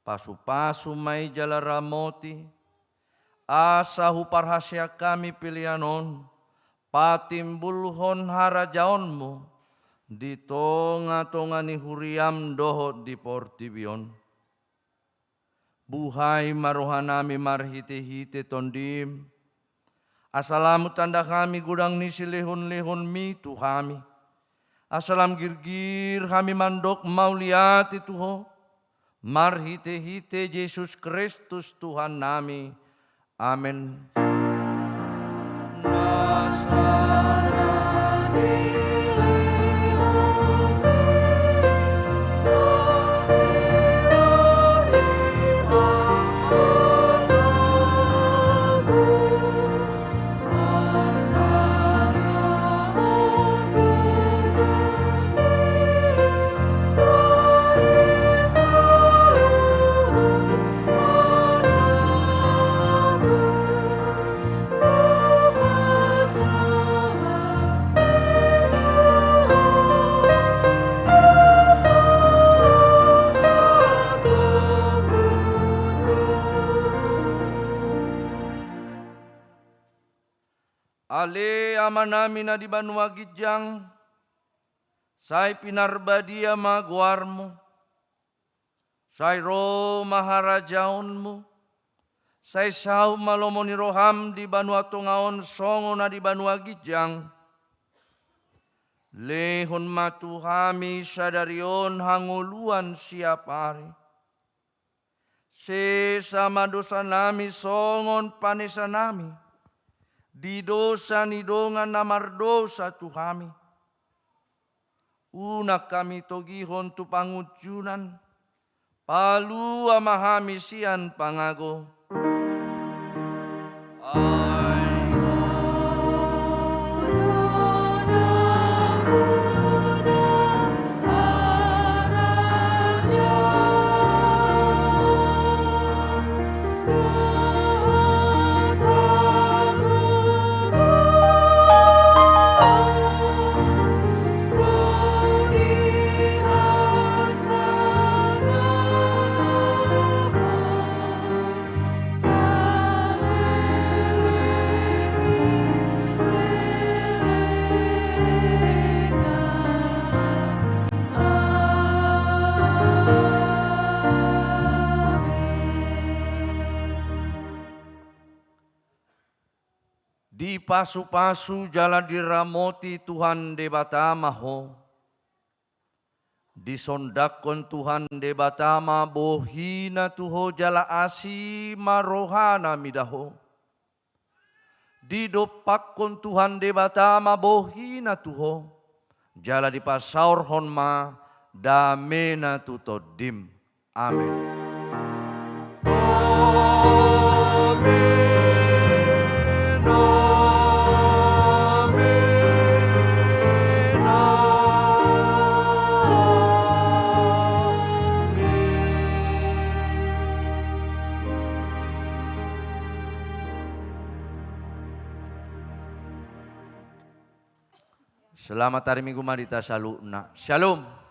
Pasupasu ma i jala ramoti, asa huparhaseang hami pelean on patimbulhon harajaonMu di tongatonga ni huriaM dohot di portibi on. Buhai ma rohanami marhitehite TondiM, asa lam hutanda hami godang ni silehonlehonMi tu hami, asa lam girgir hami mandok mauliate tu Ho, marhitehite Jesus Kristus Tuhannami. Amen. Ale Amanami na di banua ginjang, sai pinarbadia ma goarMu. Sai ro ma harajaonMu. Sai saut ma lomo ni rohaM di banua tonga on songon na di banua ginjang. Lehon ma tu hami sadari on hangoluan siapari. Sesa ma dosanami songon panesanami di dosa ni dongan na mardosa tu hami. Unang hami togihon tu pangunjunan, palua ma hami sian pangago. Dipasupasu jala diramoti Tuhan Debata ma ho. Disondangkon Tuhan Debata ma bohiNa tu ho jala asi ma rohaNa mida ho. Didompakkon Tuhan Debata ma bohiNa tu ho, jala dipasaorhon ma dameNa tu tondim. Amen. Amen, amen, amen. Selamat hari Minggu ma di hita saluhutna. Shalom.